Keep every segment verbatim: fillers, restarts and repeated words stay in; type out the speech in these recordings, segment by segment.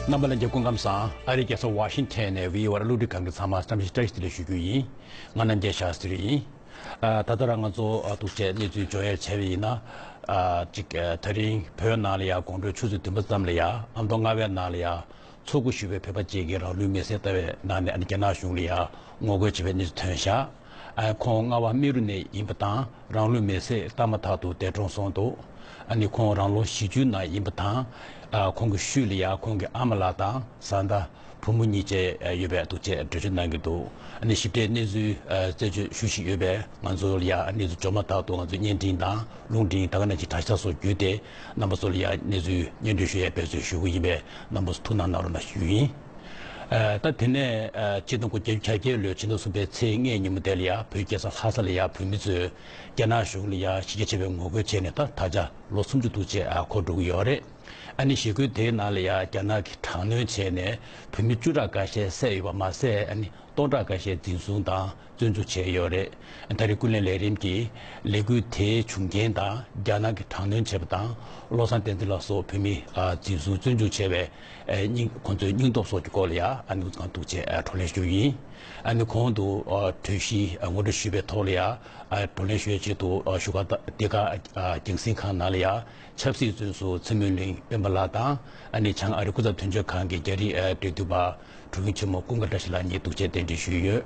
རྣམ་པ་ལྷན་རྒྱས་སྐུ་ཁམས་བཟང་། ཨ་རིའི་རྒྱལ་ས་ཝ་ཤིང་ཊོན་ནས་བྷི་ཨོ་ཨེ་རླུང་འཕྲིན་ཁང་གི་ཚང་མར་བཀྲ་ཤིས་བཀྲ་ཤིས་བདེ་ལེགས་ཞུ་རྒྱུ་ཡིན། ང་རྣམ་རྒྱལ་ཤཱ་སྟྲི་ཡིན། ཨ། ད་ལྟ་རང་ང་ཚོ་ཨ་ཐུག་འཕྲད་གནས་ཚུལ་འབྱོར་ཡས་བྱས་པ་ཡིན་ན། ཨ། གཅིག་ཨ། ད་རིང་བོད་ནང་ལ་ཡ་དགོང་དྲོའི་ཆུ་ཚོད་བདུན་པ་ཙམ་ལ་ཡ་ཨ་མདོ་རྔ་བའི་ནང་ལ་ཡ། འཚོ་དགོས་ཞུས་པའི་བོད་པ་ཅིག་གིས་རང་ལུས་མེར་སྲེག་བཏང་བའི་ནང་ནས་ཨ་ནི་རྒྱ་ནག་གཞུང་ལ་ཡ་ངོ་རྒོལ་བྱས་པའི་གནས་ཚུལ་ཐོན་ཤག་ཨ། ཁོང་རྔ་བ་སྨི་རུ་ནས་ཡིན་པ་དང་རང་ལུས་མེར་སྲེག་བཏང་མ་ཐག་ཏུ་འདས་གྲོངས་སོང་འདུག་ཨ་ནི་ཁོང་རང་ལོ་བཞི་བཅུའི་ནང་ཡིན་པ་དང་། ཨ། ཁོང་གི་ཤུལ་ལ་ཡ་ཁོང་གི་ཨ་མ་ལགས་དང་བཟའ་ཟླ། བུ་མོ་གཉིས་བཅས་ཡོད་པའི་འདུག་ཅེས་འགྲེལ་བརྗོད་གནང་གི་འདུག་ཨ་ནི་ཞིབ་ཕྲའི་གནས་ཚུལ་རྩད་གཅོད་ཞུ་བཞིན་ཡོད་པས་ང་ཚོ་ལ་ཡ་གནས་ཚུལ་འབྱོར་མ་ཐག་ཏུ་ང་ཚོས་བརྙན་འཕྲིན་དང་རླུང་འཕྲིན་ད་ག་ནང་བཞིན་དྲ་ཤ་སོགས་བརྒྱུད་དེ་རྣམ་པ་ཚོ་ལ་ཡ་གནས་ཚུལ་སྙན་སྒྲོན་ཞུ་ཡས་འབད་བརྩོན་ཞུ་གི་ཡིན་པས་རྣམ་པ་ཚོ་ཐུགས་སྣང་གནང་རོགས་གནང་ཞུ་ཡིན། ཨ། ད་དེ་ནས་ཨ། ཆིག་སྟོང་དགུ་བརྒྱ་བརྒྱད་ཅུ་གྱ་བརྒྱད་ལོའི་ཕྱི་ཟླ་གསུམ་པའི་ཚེས་ལྔའི་ཉིན་མོ་དེ་ལ་ཡ་བོད་རྒྱལ་ས་ལྷ་ས་ལ་ཡ་བོད་མི་ཚོས་རྒྱ་ནག་གཞུང་ལ་ཡ་གཞི་རྒྱ་ཆེ་བའི་ངོ་རྒོལ་བྱས་ནས་ད་ད་ཆ་ལོ་སུམ་ཅུ་འདུག་ཅེས་ཨ། འཁོར་འགྲོ་གི་ཡོད་རེད། ཨ་ནི་ཞི་རྒོལ་དེའི་ནང་ལ་ཡ་རྒྱ་ནག་གིས་དྲག་གནོན་བྱས་ནས་བོད་མི་བཅུ་ཕྲག་འགའ་ཤས་བསད་ཡོད་པ་མ་ཟད་ཨ་ནི་སྟོང་ཕྲག་འགའ་ཤས་འཛིན་བཟུང་དང་བཙོན་འཇུག་བྱས་ཡོད་རེད། ད་རེས་ཀུན་གླེང་ལས་རིམ་གྱིས་ལས་འགུལ་དེའི་བྱུང་རྐྱེན་དང་རྒྱ་ནག་གིས་དྲག་གནོན་བྱས་པ་དང་བློ་བཟང་བསྟན་འཛིན་ལགས་སོགས་བོད་མི་ཨ་འཛིན་བཟུང་བཙོན་འཇུག་བྱས་པའི་ཨ་སྙིང་ཁོང་ཚོའི་སྙིང་སྟོབས་སོགས་ཀྱི་སྐོར་ལ་ཡ་ཨ་ནི་ང་ཚོ་གང་ཐུག་ཆེད་ཨ་བགྲོ་གླེང་ཞུ་རྒྱུ་ཡིན། ཨ་ནི་གོང་དུ་ཨ་གྲོས་གཞི་ཨ་ངོ་སྤྲོད་ཞུས་པའི་ཐོག་ལ་ཡ་ཨ་བགྲོ་གླེང་ཞུ་ཡའི་ཆེད་དུ་ཨ་བཞུགས་སྒར་ལྟ་སྡིངས་ཁ་ཨ་རྒྱང་སྲིང་ཁང་ནང་ལ་ཡ་ཆབ་སྲིད་བཙོན་ཟུར་ཚེ་སྨོན་གླིང་སྤེན་པ་ལགས་དང་ཨ་ནི་བྱང་ཨ་རི་སྐུ་ཚབ་དོན་གཅོད་ཁང་གི་རྒྱ་རིགས་ཨ་འབྲེལ་མཐུད་པ་དྲུང་ཡིག་ཆེན་མོ་ཀུན་དགའ་བཀྲ་ཤིས་ལགས་ཉིད་འདུག་ཆེད་གདན་འདྲེན་ཞུས་ཡོད།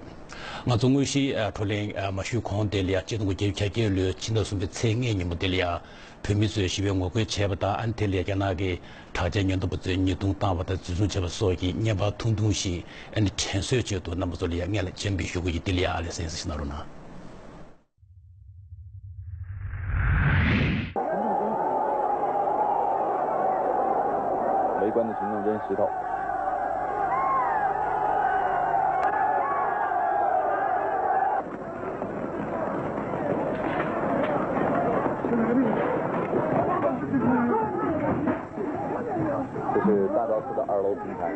ང་ཚོ་དངོས་གཞིའི་ཨ་བགྲོ་གླེང་ཨ་མ་ཞུས་གོང་དེ་ལ་ཡ་ཆིག་སྟོང་དགུ་བརྒྱ་བརྒྱད་ཅུ་གྱ་བརྒྱད་ལོའི་ཕྱི་ཟླ་གསུམ་པའི་ཚེས་ལྔའི་ཉིན་མོ་དེ་ལ་ཡ་བོད་མི་ཚོས་ཞི་བའི་ངོ་རྒོལ་བྱས་པ་དང་ཨ་ནི་དེ་ལ་ཡ་རྒྱ་ནག་གི་དྲག་ཆས་ཉེན་རྟོག་པ་ཚོས་ཉེས་རྡུང་བཏང་བ་དང་འཛིན་བཟུང་བྱས་པ་སོགས་ཀྱི་བརྙན་པར་ཐུང་ཐུང་ཞིག་ཨ་ནི་དྲན་གསོའི་ཆེད་དུ་རྣམ་པ་ཚོ་ལ་ཡ་སྔོན་ལ་སྤྱན་འབུལ་ཞུ་དགོས་ཀྱི་དེ་ལ་ཡ་ཨ་ལས་གསན་གཟིགས་གནང་རོགས་གནང་། 围观的群众扔石头。 这是大昭寺的二楼平台。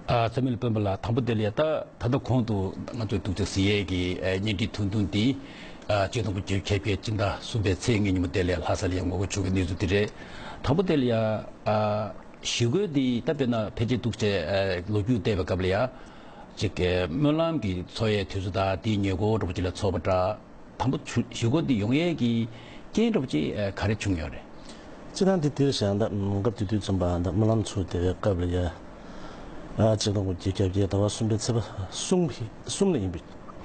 ཨ། ཚེ་སྨོན་གླིང་སྤེན་པ་ལགས། དང་པོ་དེ་ལ་ཡ་ད་ད་ལྟ་གོང་དུ་ང་ཚོས་ཐུགས་བརྩེ་གཟིགས་ཡས་ཀྱི་ཨ་བརྙན་འཕྲིན་ཐུང་ཐུང་འདི་ཨ་ཆིག་སྟོང་དགུ་བརྒྱ་བརྒྱད་ཅུ་གྱ་བརྒྱད་ཕྱི་ཟླ་གསུམ་པའི་ཚེས་ལྔའི་ཉིན་མོ་དེ་ལ་ཡ་ལྷ་ས་ལ་ཡ་ངོ་རྒོལ་བྱུང་བའི་གནས་ཚུལ་དེ་རེད། དང་པོ་དེ་ལ་ཡ་ཨ་ཞི་རྒོལ་འདི་ད་དཔེར་ན་ཕལ་ཆེར་འདུག་ཅེས་ཨ་ལོ་རྒྱུས་བལྟས་པའི་སྐབས་ལ་ཡ་ཅིག་ཨ་སྨོན་ལམ་གྱི་ཚོགས་ཡས་དུས་ཚོད་དང་དེའི་ཉེ་འཁོར་འདྲ་པོ་ཅིག་ལ་ཚོགས་པ་འདྲ། དང་པོ་ཞི་རྒོལ་འདི་ཡོང་ཡས་ཀྱི་རྐྱེན་འདྲ་པོ་ཅིག་ཨ་ག་རེ་བྱུང་ཡོད་རེད། སྤྱིར་བཏང་འདི་འདིར་བཞག་ན་ད་སྐབས་དེ་དུས་ཙམ་པ་ད་སྨོན་ལམ་ཚོགས་བསྡད་པའི་སྐབས་ལ་ཡ། ཨ་ཆིག་སྟོང་དགུ་བརྒྱ་བརྒྱད་ཅུ་གྱ་བརྒྱད་ཟླ་བ་གསུམ་པའི་ཚེས་པ་གསུམ་གསུམ་ལ་ཡིན་པའི་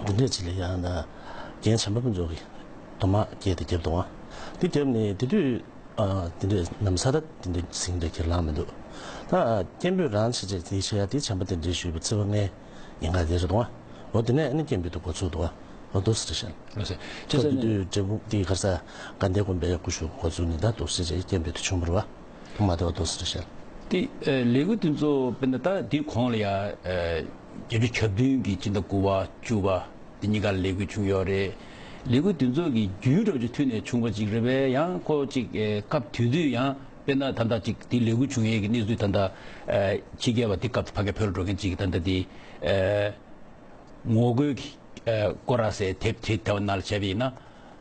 དེ་འདྲས་ཅིག་ལ་ཡ་ད་རྒན་བྱམས་པ་ཕུན་ཚོགས་ཀྱིས་རྡོག་མ་བརྒྱབ་དེ་བརྒྱབ་འདུག་ཨ། དེ་བརྒྱབ་ནས་དེ་དུས་ཨ་དེ་འདྲས་ན་བཟའ་ད་དེ་འདྲས་ཟིན་འདྲ་ཁྱེར་ལངས་མི་འདུག་ད་སྐད་འབོད་རང་བྱེད་ཅེས་དེའི་ཆེད་ཡ་དེ་བྱམས་པ་དེ་འདྲས་ཞུས་པའི་ཚེས་པ་ལྔའི་ཉིན་ག་དེ་རེད་འདུག་ཨ། འོ་དེ་ནས་ཨ་ནི་སྐད་འབོད་དེ་འགོ་ཚུགས་འདུག་ཨ། འོ་འདུག་སེ་རེད་ཤག་ལགས་སེ། ཁ་ཅིག་ད་དེ་དུས་འབྲས་སྤུངས་དེ་ག་རེ་ཟ་དགའ་ལྡན་དགོན་པའི་སྐུ་ཞབས་འགོ་བཙུགས་ནས་ད་འདུག་སེ་རེད་སྐད་འབོད་དེ་བྱུང་བ་རེད་བ། མ་དེ་བ་འདུག་སེ་རེད་ཤག་དེ་ཨ་ལས་འགུལ་དེ་ཚོ་དཔེར་ན་ད་དེའི་གོང་ལ་ཡ་ཨ་བརྒྱད་ཅུ་གྱ་བདུན་གྱི་སྤྱི་ཟླ་དགུ་པ་བཅུ་པ་དེ་གཉིས་ཀ་ལས་འགུལ་བྱུང་ཡོད་རེད། ལས་འགུལ་དེ་ཚོ་གི་རྒྱུན་འདྲ་པོ་ཅིག་མཐུད་ནས་བྱུང་བ་ཅིག་རེད་པས། ཡང་ཁོ་ཅིག་ཨ་སྐབས་དེ་དུས་ཡང་དཔེར་ན་ད་ལྟ་ཅིག་དེ་ལས་འགུལ་བྱུང་ཡས་ཀྱི་གནས་ཚུལ་ད་ལྟ་ཨ་ཕྱི་རྒྱལ་བ་དེ་སྐབས་ཕ་གིར་བོད་ལ་འགྲོ་མཁན་ཅིག་གིས་ད་ལྟ་དེ་ཨ། ངོ་རྒོལ་གྱི་ཨ་སྐོར་ར་ཟེར་དེབ་དེ་དེ་བ་ནང་ལ་བྱས་པ་ཡིན་ན།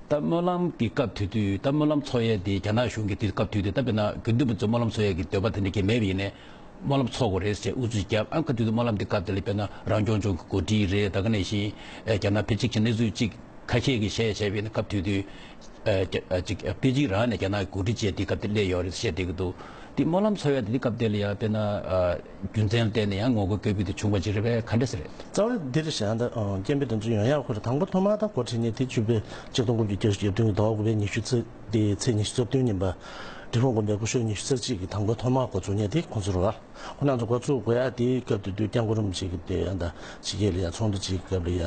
ད་སྨོན་ལམ་གྱི་སྐབས་དེ་དུས་ད་སྨོན་ལམ་ཚོགས་ཡས་དེ་རྒྱ་ནག་གཞུང་གི་དེ་སྐབས་དེ་དུས་ད་དཔེར་ན་དགེ་འདུན་པ་ཚོ་སྨོན་ལམ་ཚོགས་ཡས་ཀྱི་འདོད་པ་དེ་འདྲ་གི་མེད་པ་ཡིན་ནའི་སྨོན་ལམ་ཚོགས་དགོས་རེད་ཟེར་དབུ་ཁྲིད་བརྒྱབ། ཨ་ཁ་དེ་དུས་སྨོན་ལམ་དེ་སྐབས་དེ་ལ་དཔེར་ན་རང་སྐྱོང་ལྗོངས་ཀྱི་འགོ་ཁྲིད་རེད། ད་ག་ནང་བཞིན་ཨ་རྒྱ་ནག་ཕལ་ཆེར་གྱི་གནས་ཚུལ་གཅིག་ཁ་ཤས་ཀྱིས་བཤད་བྱས་པ་ཡིན་ན་སྐབས་དེ་དུས་ཨ་རྒྱ་ཨ་ཅིག་ཨ་པེ་ཅིང་རང་ནས་རྒྱ་ནག་གི་འགོ་ཁྲིད་བྱས་དེ་སྐབས་དེ་སླེབས་ཡོད་རེད་བཤད་བསྡད་ཀྱི་འདུག་དེ་སྨོན་ལམ་ཚོགས་ཡ་དེ་སྐབས་དེ་ལ་ཡ་དཔེར་ན་རྒྱུ་མཚན་ལ་བརྟེན་ནས་ཡང་ངོ་རྒོལ་བཀོད་པའི་དེ་བྱུང་བ་ཅིག་རེད་པས། ག་འདྲ་ཟེར་རེད། རྩ་བ་འདི་རེད་བཞག་ད་སྐད་འབོད་དེ་ཚོ་ཡོང་ཡག་ཁོ་རེ་དང་པོ་ཐོག་མར་ད་འགོ་ཁྲིད་ནས་དེ་བཅུ་པའི་ཆིག་སྟོང་དགུ་བརྒྱ་བརྒྱད་ཅུ་གྱ་བདུན་གྱི་ཟླ་བ་དགུ་པའི་ཉི་ཤུ་རྩ་དེ་ཚེས་ཉི་ཤུ་རྩ་བདུན་ཉིན་པ་འབྲི་གུང་དགོན་པའི་སྐུ་ཞབས་ཉི་ཤུ་རྩ་གཅིག་གི་དང་པོ་ཐོག་མར་འགོ་ཚུགས་མཁན་དེ་ཁོང་ཚོ་རེད་བ། ཁོ་རང་ཚོ་འགོ་ཚུགས་དགོས་ཡ་དེའི་སྐབས་དེ་དུས་སྐྱབས་མགོན་རིན་པོ་ཆེ་གི་དེ་ཡང་ད་ཕྱི་རྒྱལ་ལ་ཡ་ཚོགས་འདུ་གཅིག་སྐབས་ལ་ཡ་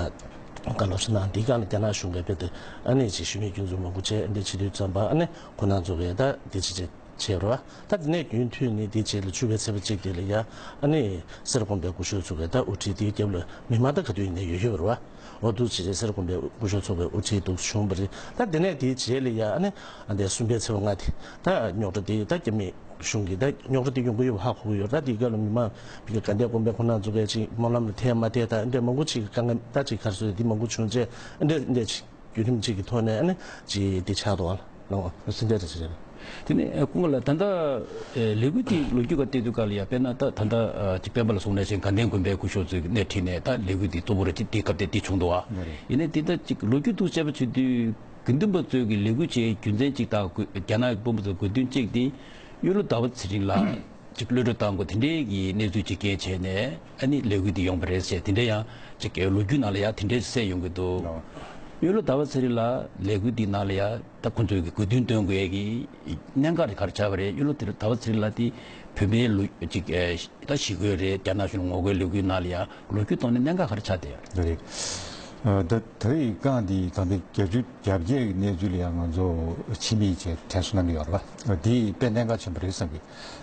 བཀའ་སློབ་ཞིག་གནང་། དེའི་སྒང་ལ་རྒྱ་ནག་གཞུང་གིས་དཔེ་དེ་ཨ་ནེ་ཅིག་ཞུ་མེད་སྐྱོན་འཛུགས་མང་པོ་བྱས། ཨ་ནེ་ཕྱི་དུས་ཙམ་པ་ཨ་ནེ་ཁོ་རང་ཚོ་གི་ད་དེ་ཅི་བྱས་བྱས་རེད་བ། ད་དེ་ནས་རྒྱུན་མཐུད་ནས་དེ་རྗེས་ལ་བཅུ་པའི་ཚེས་པ་གཅིག་དེ་ལ་ཡ་ཨ་ནེ་སེར་དགོན་པའི་སྐུ་ཞབས་ཚོ་གི་ད་དབུ་ཁྲིད་དེའི་སྐབས་ལ་མི་མང་ད་ག་དུས་ཡིན་ནའི་ཡོད་ཡོད་རེད་བ། འོ་འདུག་བྱས་བྱས་སེར་དགོན་པའི་སྐུ་ཞབས་ཚོ་གི་དབུ་ཁྲིད་འདུག་བྱུང་བ་རེད། ད་དེ་ནས་དེའི་རྗེས་ལ་ཡ་ཨ་ནེ་ཨ་འདས་གསུམ་པའི་ཚེས་པ་ལྔ་དེ་ད་རྙོག་དྲ་དེ་ད་རྒྱ་མི་གཞུང་གིས་ད་རྙོག་དྲ་དེ་ཡོང་གི་ཡོད་པ་ཧ་གོ་གི་ཡོད། ད་དེའི་སྐབས་ལ་མི་མང་བི་ག་དགའ་ལྡན་དགོན་པའི་ཁོང་རྣམ་ཚོ་གས་ཅིག་སྨོན་ལམ་ལ་ཐད་མ་ཐད་ད་འདྲ་མང་པོ་ཅིག་གི་དཀའ་ངལ་ད་ཅིག་ག་རེ་ཟེར་དེ་མང་པོ་བྱུང་རྗེས་འདྲ་འདྲ་ཅིག་བརྒྱུད་རིམ་ཅིག་གི་ཐོག་ནས་ཨ་ནི་ཅིག་དེ་ཆགས་འདུག་ཨ་ལ་སེམས་ཁྲལ་རེ་ཞིག་རེད། དེ་ནས་སྐུ་ངོ་ལགས་ད་ལྟ་ལས་འགུལ་དེ་ལོ་རྒྱུས་སྒང་བལྟས་དུས་སྐབས་ལ་ཡ་དཔེར་ན་ད་ད་ལྟ་ཅིག་སྤེན་པ་ལགས་གསུངས་ནང་བཞིན་དགའ་ལྡན་དགོན་པའི་སྐུ་ཞབས་ཚོས་སྣེ་ཁྲིད་ནས་ད་ལས་འགུལ་དེ་གཙོ་བོ་རེད་ཅེས་དེ་སྐབས་དེ་དེ་བྱུང་འདུག་ཨ། ཡིན་ནའི་དེ་ལྟར་ཅིག་ལོ་རྒྱུས་དུ་དཔྱད་པ་བྱེད་དུས། དགེ་འདུན་པ་ཚོས་ཀྱི་ལས་འགུལ་བྱེད་རྒྱུ་མཚན་གཅིག་དང་དགོས་རྒྱ་ནག་གི་དཔོན་པོ་ཚོའི་དགོས་འདུན་གཅིག་དེ་གཡུ་ལོ་ཟླ་བ་ཚེ་རིང་ལ་ཅིག་གློད་གྲོལ་བཏང་དགོས་དེ་འདྲའི་གི་གནས་ཚུལ་ཅིག་རྐྱེན་བྱས་ནས་ཨ་ནི་ལས་འགུལ་དེ་ཡོང་བ་རེད་ཟེར་དེ་འདྲའི་ཡང་ཅིག་ལོ་རྒྱུས་ནང་ལ་ཡང་དེ་འདྲའི་གསལ་ཡོང་གི་འདུག་གཡུ་ལོ་ཟླ་བ་ཚེ་རིང་ལ་ལས་འགུལ་དེའི་ནང་ལ་ཡང་ད་ཁོང་ཚོས་ཀྱི་དགོས་འདུན་འདོན་དགོས་ཡས་ཀྱི་གནད་འགག་དེ་ག་རེ་ཆགས་པ་རེད། གཡུ་ལོ་དེ་ཟླ་བ་ཚེ་རིང་ལ་དེ་བོད་མིའི་ལོ་ཅིག་ད་ཞི་རྒོལ་རེད། རྒྱ་ནག་གཞུང་ལ་ངོ་རྒོལ་ལས་འགུལ་ནང་ལ་ཡང་ལོ་རྒྱུས་ཐོག་ནས་གནད་འགག་ག་རེ་ཆགས་བསྡད་ཡོད་རེད། ད་ད་རེས་རྐང་འདི་ད་ལྟ་བརྒྱད་ཅུ་གྱ་བརྒྱད་ཀྱི་གནས་ཚུལ་ལ་ཡང་ང་ཚོ་ཕྱི་མིག་ཅིག་དྲན་གསོ་གནང་གི་ཡོད་རེད་པ། འདི་དཔེ་གནད་འགག་ཆེན་པོ་རེད་བསམ་གི།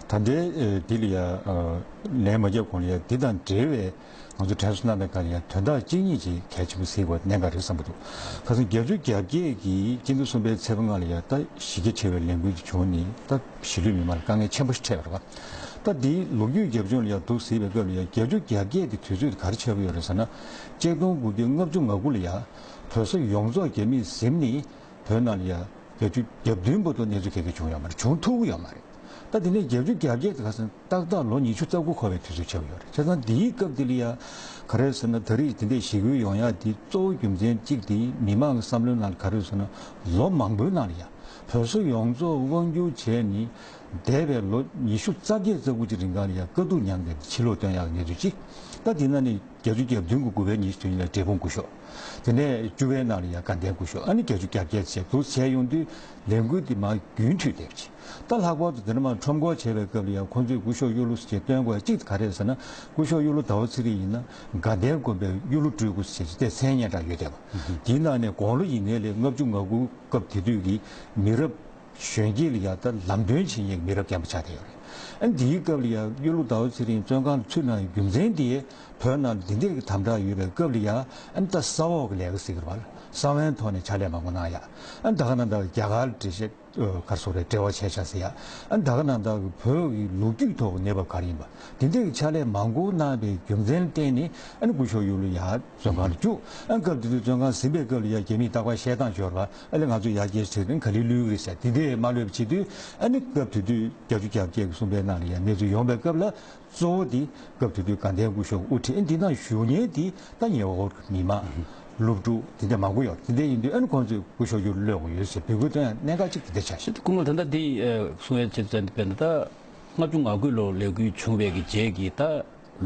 ད་ལྟའི་འདི་ལ་ཡང་ལན་མ་བརྒྱབ་གོང་ལ་ཡང་འདི་དང་འབྲེལ་བའི་ང་ཚོ་དྲན་གསོ་གནང་བའི་སྒང་ལ་ཡང་དོན་དག་གཅིག་གཉིས་ཅིག་གལ་ཆེན་པོ་གཟིགས་དགོས་གནད་འགག་རེད་བསམ་གི་འདུག་ཁ་སང་བརྒྱད་ཅུ་གྱ་བརྒྱད་ཀྱི་སྤྱི་ཟླ་གསུམ་པའི་ཚེས་པ་ལྔ་ལ་ཡང་ད་གཞི་རྒྱ་ཆེ་བའི་ལས་འགུལ་ཅིག་བྱུང་ནས་ད་གཞིས་ལུས་མི་མང་ལ་དཀའ་ངལ་ཆེན་པོ་ཞིག་འཕྲད་པ་རེད་པ། ད་འདིའི་ལོ་རྒྱུས་རྒྱབ་ལྗོངས་ལ་ཡང་འདུག་གཟིགས་པའི་སྐབས་ལ་ཡང་བརྒྱད་ཅུ་གྱ་བརྒྱད་དེ་དུས་ཚོད་དེ་ག་རེ་ཆགས་ཀྱི་ཡོད་རེད་ཟེར་ན། ཆིག་སྟོང་དགུ་བརྒྱ་ལྔ་བཅུ་ང་དགུ་ལ་ཡང་བོད་ས་ཡོངས་རྫོགས་རྒྱ་མིས་ཟིན་ནས་བོད་ནང་ལ་ཡང་བརྒྱད་ཅུ་གྱ་བདུན་བར་དུ་གནས་ཚུལ་ག་གེ་བྱུང་ཡོད་མ་རེད། བྱུང་ཐུབ་ཀྱི་ཡོད་མ་རེད། ད་དེ་ནས་བརྒྱད་ཅུ་གྱ་བརྒྱད་དེ་ཁ་སང་ཏག་ཏག་ལོ་ཉི་ཤུ་རྩ་དགུ་འཁོར་བའི་དུས་ཚོད་ཆགས་ཀྱི་ཡོད་རེད། བྱས་ཙང་འདིའི་སྐབས་འདི་ལ་ཡང་ག་རེ་ཟེར་ན་ད་རེས་དེ་འདྲའི་ཞི་རྒོལ་ཡོང་ཡག་དེ་གཙོ་བོ་རྒྱུ་མཚན་གཅིག་དེ་མི་མང་གི་བསམ་བློའི་ནང་ལ་ག་རེ་ཟེར་ན་ལོ་མང་པོའི་ནང་ལ་ཡང་བོད་ས་ཡོངས་རྫོགས་དབང་བསྒྱུར་བྱས་ནས། འདས་པའི་ལོ་ཉི་ཤུ་རྩ་བརྒྱད་རྩ་དགུ་གི་རིང་ག་ལ་ཡང་དཀའ་སྡུག་མྱངས་ཏེ་ཕྱིར་ལོག་བཏོན་ཡག་གི་གནས་ཚུལ་གཅིག་ད་དེ་ནང་ནས་བརྒྱད་ཅུ་གྱ་བདུན་གྱི་དགུ་པའི་ཉི་ཤུ་དོན་གཉིས་ལ་འབྲས་སྤུངས་སྐུ་ཞབས། དེ་ནས་བཅུ་པའི་ནང་ལ་ཡང་དགའ་ལྡན་སྐུ་ཞབས། ཨ་ནི་བརྒྱད་ཅུ་གྱ་བརྒྱད་བྱས་འདུག་བྱས་ཡོང་དུས་ལས་འགུལ་འདི་མར་རྒྱུན་མཐུད་བསྡད་པ་ཅིག་ད་ལྷག་པར་དུ་དེ་ནས་མར་ཁྲོམ་སྐོར་བྱས་པའི་སྐབས་ལ་ཡང་ཁོང་ཚོས་སྐུ་ཞབས་གཡུ་ལོ་ཟེར་བྱས་སྟོན་དགོས་གཅིག་ག་རེ་རེད་ཟེར་ན། སྐུ་ཞབས་གཡུ་ལོ་ཟླ་བ་ཚེ་རིང་ཡིན་ན་དགའ་ལྡན་དགོན་པའི་གཡུ་ལོ་སྤྲུལ་སྐུ་ཟེར་བྱས་དེ་མཚན་སྙན་གྲགས་ཡོད་བསྡད་པ། དེའི་ནང་ནས་དགུང་ལོ་ཡིན་ནའི་ལས་ལྔ་བཅུ་ང་དགུ་སྐབས་དེ་དུས་ཀྱི་མི་རབས་གཞོན་སྐྱེས་ལ་ཡང་ད་ལམ་སྟོན་བྱེད་མཁན་གྱི་མི་རབས་རྒན་པ་ཆགས་བསྡད་ཡོད་རེད། ཨ་ནི་དེའི་སྐབས་ལ་ཡང་གཡུ་ལོ་ཟླ་བ་ཚེ་རིང་བཙོན་ཁང་ལ་ཚུད་གནང་བའི་རྒྱུ་མཚན་དེ་བོད་ནང་ལ་འདི་འདྲའི་གི་དམ་དྲག་ཡོད་པའི་སྐབས་ལ་ཡང་ཨ་ནི་ད་ས་འོག་གི་ལས་ཀ་ཟེར་གྱི་རེད་པ། གསང་བའི་ཐོག་ནས་ཕྱག་ལས་མང་པོ་གནང་ཡ། ཨ་ནི་ད་ག་ནང་ལྟར་རྒྱ་གར་འགྲེལ་བཤད་ག་རེ་ཟེར་རེད། འབྲེལ་བ་བྱས་ཤག་ཟེར་ཡ། ཨ་ནི་ད་ག་ནང་ལྟར་གྱི་བོད་ཀྱི་ལོ་རྒྱུས་ཐོག་གི་གནས་བབ་ག་རེ་ཡིན་པ་དེ་འདྲའི་གི་ཕྱག་ལས་མང་པོ་གནང་བའི་རྒྱུ་མཚན་ལ་བརྟེན་ནས་ཨ་ནི་སྐུ་ཞབས་གཡུ་ལོ་ཡར་བཙོན་ཁང་ལ་བཅུག་ཨ་ནི་སྐབས་དེ་དུས་བཙོན་ཁང་ཟིན་པའི་སྐབས་ལ་ཡ་རྒྱ་མིས་རྟག་པར་བཤད་སྟངས་ཤིག་ཡོད་རེད་པ། ཨ་ལས་ང་ཚོ་ཡར་རྒྱས་བྱེད་དུས་ག་ལེར་ལུས་ཀྱི་རེད་ཟེར། དེ་འདྲས་མ་ལུས་པ་བྱེད་དུས་ཨ་ནི་སྐབས་དེ་དུས་བརྒྱད་ཅུ་གྱ་བརྒྱད་ཀྱི་གསུམ་པའི་ནང་ལ་ཡ་གནས་ཚུལ་ཡོང་བའི་སྐབས་ལ། གཙོ་བོ་དེ་སྐབས་དེ་དུས་དགའ་ལྡན་སྐུ་ཞབས་དབུ་ཁྲིད། ཨ་ནི་འདི་ནང་བཞུགས་མཁན་དེ་ད་ཉེ་འཁོར་གྱི་མི་མང་། སློབ་ཕྲུག་དེ་འདྲ་མང་པོ་ཡོད། དེ་འདྲ་ཡིན་དུས་ཨ་ནི་ཁོང་ཚོས་སྐུ་ཞབས་གཡུ་ལོ་གློད་དགོས་ཡོད་ཟེར་འབོད་སྐུལ་བཏོན་ཡ་གནད་འགག་ཅིག་དེ་འདྲ་ཆགས་ཤག་སྐུ་ངོ་ད་ལྟ་འདི་གསུང་ཡ་བྱས་ཙང་དཔེར་ན་ད་ལྔ་བཅུ་ང་དགུ་ལོ་ལས་འགུལ་བྱུང་བའི་གི་རྗེས་ཀྱི་ད་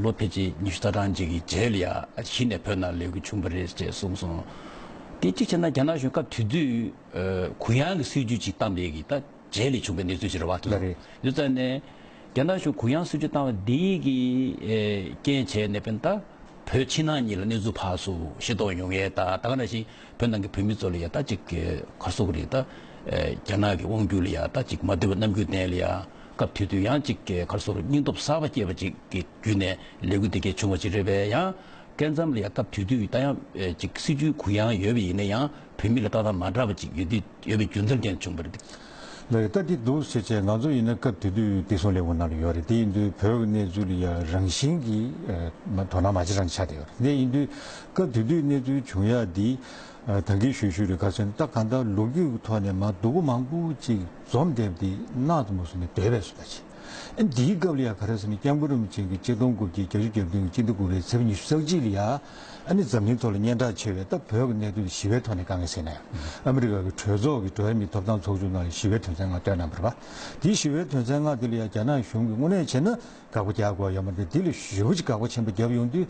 ལོ་ཕལ་ཆེར་ཉི་ཤུ་རྩ་གྲངས་ཅིག་གི་རྗེས་ལ་ཡ་གཞི་ནས་བོད་ནང་ལས་འགུལ་བྱུང་བ་རེད་ཅེས་གསུངས་སོང་། དེ་གཅིག་བྱས་ན་རྒྱ་ནག་གཞུང་སྐབས་དེ་དུས་གུ་ཡངས་ཀྱི་སྲིད་ཇུས་ཅིག་བཏང་བའི་གི་ད། རྗེས་ལ་བྱུང་བའི་གནས་ཚུལ་ཞིག་རེད་བ། ལགས་རེད། དེ་ཙང་ནས་རྒྱ་ནག་གཞུང་གུ་ཡངས་སྲིད་ཇུས་བཏང་བ་འདི་གི་ཨེ་རྐྱེན་བྱས་ནས་དཔེར་ན་ད་བོད་ཕྱི་ནང་གཉིས་ལ་གནས་ཚུལ་ཕར་ཚུར་ཤེས་རྟོགས་ཡོང་ཡས་ད་ད་ག་ནང་བཞིན་བོད་ནང་གི་བོད་མི་ཚོ་ལ་ཡ་ད་ཅིག་ག་རེ་ཟེར་དགོས་རེད། ད་ཨེ་རྒྱ་ནག་གི་དབང་སྒྱུར་ལ་ཡ་ད་ཅིག་མ་འདོད་པའི་རྣམ་འགྱུར་བསྟན་ལ་ཡ་སྐབས་དེ་དུས་ཡང་ཅིག་ག་རེ་ཟེར་དགོས་རེད། སྙིང་སྟོབས་གསར་པ་སྐྱེས་པ་ཅིག་གི་བརྒྱུད་ནས་ལས་འགུལ་དེ་གས་བྱུང་བ་ཅིག་རེད་པས། ཡང་སྐབས་མཚམས་ལ་ཡང་སྐབས་དེ་དུས་ད་ཡང་ཨེ་ཅིག་སྲིད་ཇུས་གུ་ཡངས་ཡོད་པ་ཡིན་ན་ཡང་བོད་མི་ལ་ཏག་ཏག་མ་འདྲ་བ་ཅིག་ཡོད་དུས་ཡོད་པའི་རྒྱུ་མཚན་རྐྱེན་བྱུང་བ་རེད། ལགས་ད་འདི་འདུག་ཟེར་བྱས་ང་ཚོ་ཡིན་ན་སྐབས་དེ་དུས་བདེ་སྲུང་ལས་ཁུངས་ནང་ལ་ཡོད་རེད། དེ་ཡིན་དུས་བོད་ཀྱི་གནས་ཚུལ་ལ་ཡང་རང་བཞིན་གྱིས་ཨེ་མ་དོ་སྣང་མ་བྱེད་རང་ཆགས་བསྡད་ཡོད་རེད། དེ་ཡིན་དུས་སྐབས་དེ་དུས་གནས་ཚུལ་བྱུང་ཡག་འདི་ཨ་ད་གིན་ཞུས་ཞུས་རེད། ག་ཟེར་ན་ད་གང་ལྟར་ལོ་རྒྱུས་ཀྱི་ཐོག་ནས་མ་སྡུག་པོ་མང་པོ་ཅིག་འཛོམས་བསྡད་པ་འདི་གནག་ཏུ་མ་བཟོས་ནས་སྡོད་པས་སུ་ད་ཅི། ཨ་འདིའི་སྐབས་ལ་ཡང་ག་རེ་ཟེར་ན། སྐྱབས་མགོན་རིན་པོ་ཆེ་གིས་ཆིག་སྟོང་དགུ་བརྒྱ་བརྒྱད་ཅུ་གྱ་བདུན་གྱི་སྤྱི་ཟླ་དགུ་པའི་ཚེས་པ་ཉི་ཤུ་རྩ་གཅིག་ལ་ཡང་ཨ་ནི་འཛམ་གླིང་ཐོག་ལ་སྙན་གྲགས་ཆེ་བའི། ད་བོད་ཀྱི་གནད་དོན་ཞི་བའི་ཐོག་ནས་དཀའ་ངལ་སེལ་ན་ཡང་། ཨ་མི་རི་ཀ་གི་གྲོས་ཚོགས་ཀྱི་འགྲོ་བ་མིའི་ཐོབ་ཐང་ཚོགས་ཆུང་ནང་ལ་ཞི་བའི་དོན་ཚན་ལྔ་བཏོན་གནང་བ་རེད་པ། དེའི་ཞི་བའི་དོན་ཚན་ལྔ་དེ་ལ་ཡང་རྒྱ་ནག་གཞུང་གིས་དངོས་གནས་བྱས་ན་དགག་པ་རྒྱག་དགོས་ཡོད་མ་རེད། དེ་ལ་ཞེ་པོ་ཅིག་དགག་པ་ཆེན་པོ་བརྒྱབ་ཡོང་དུས།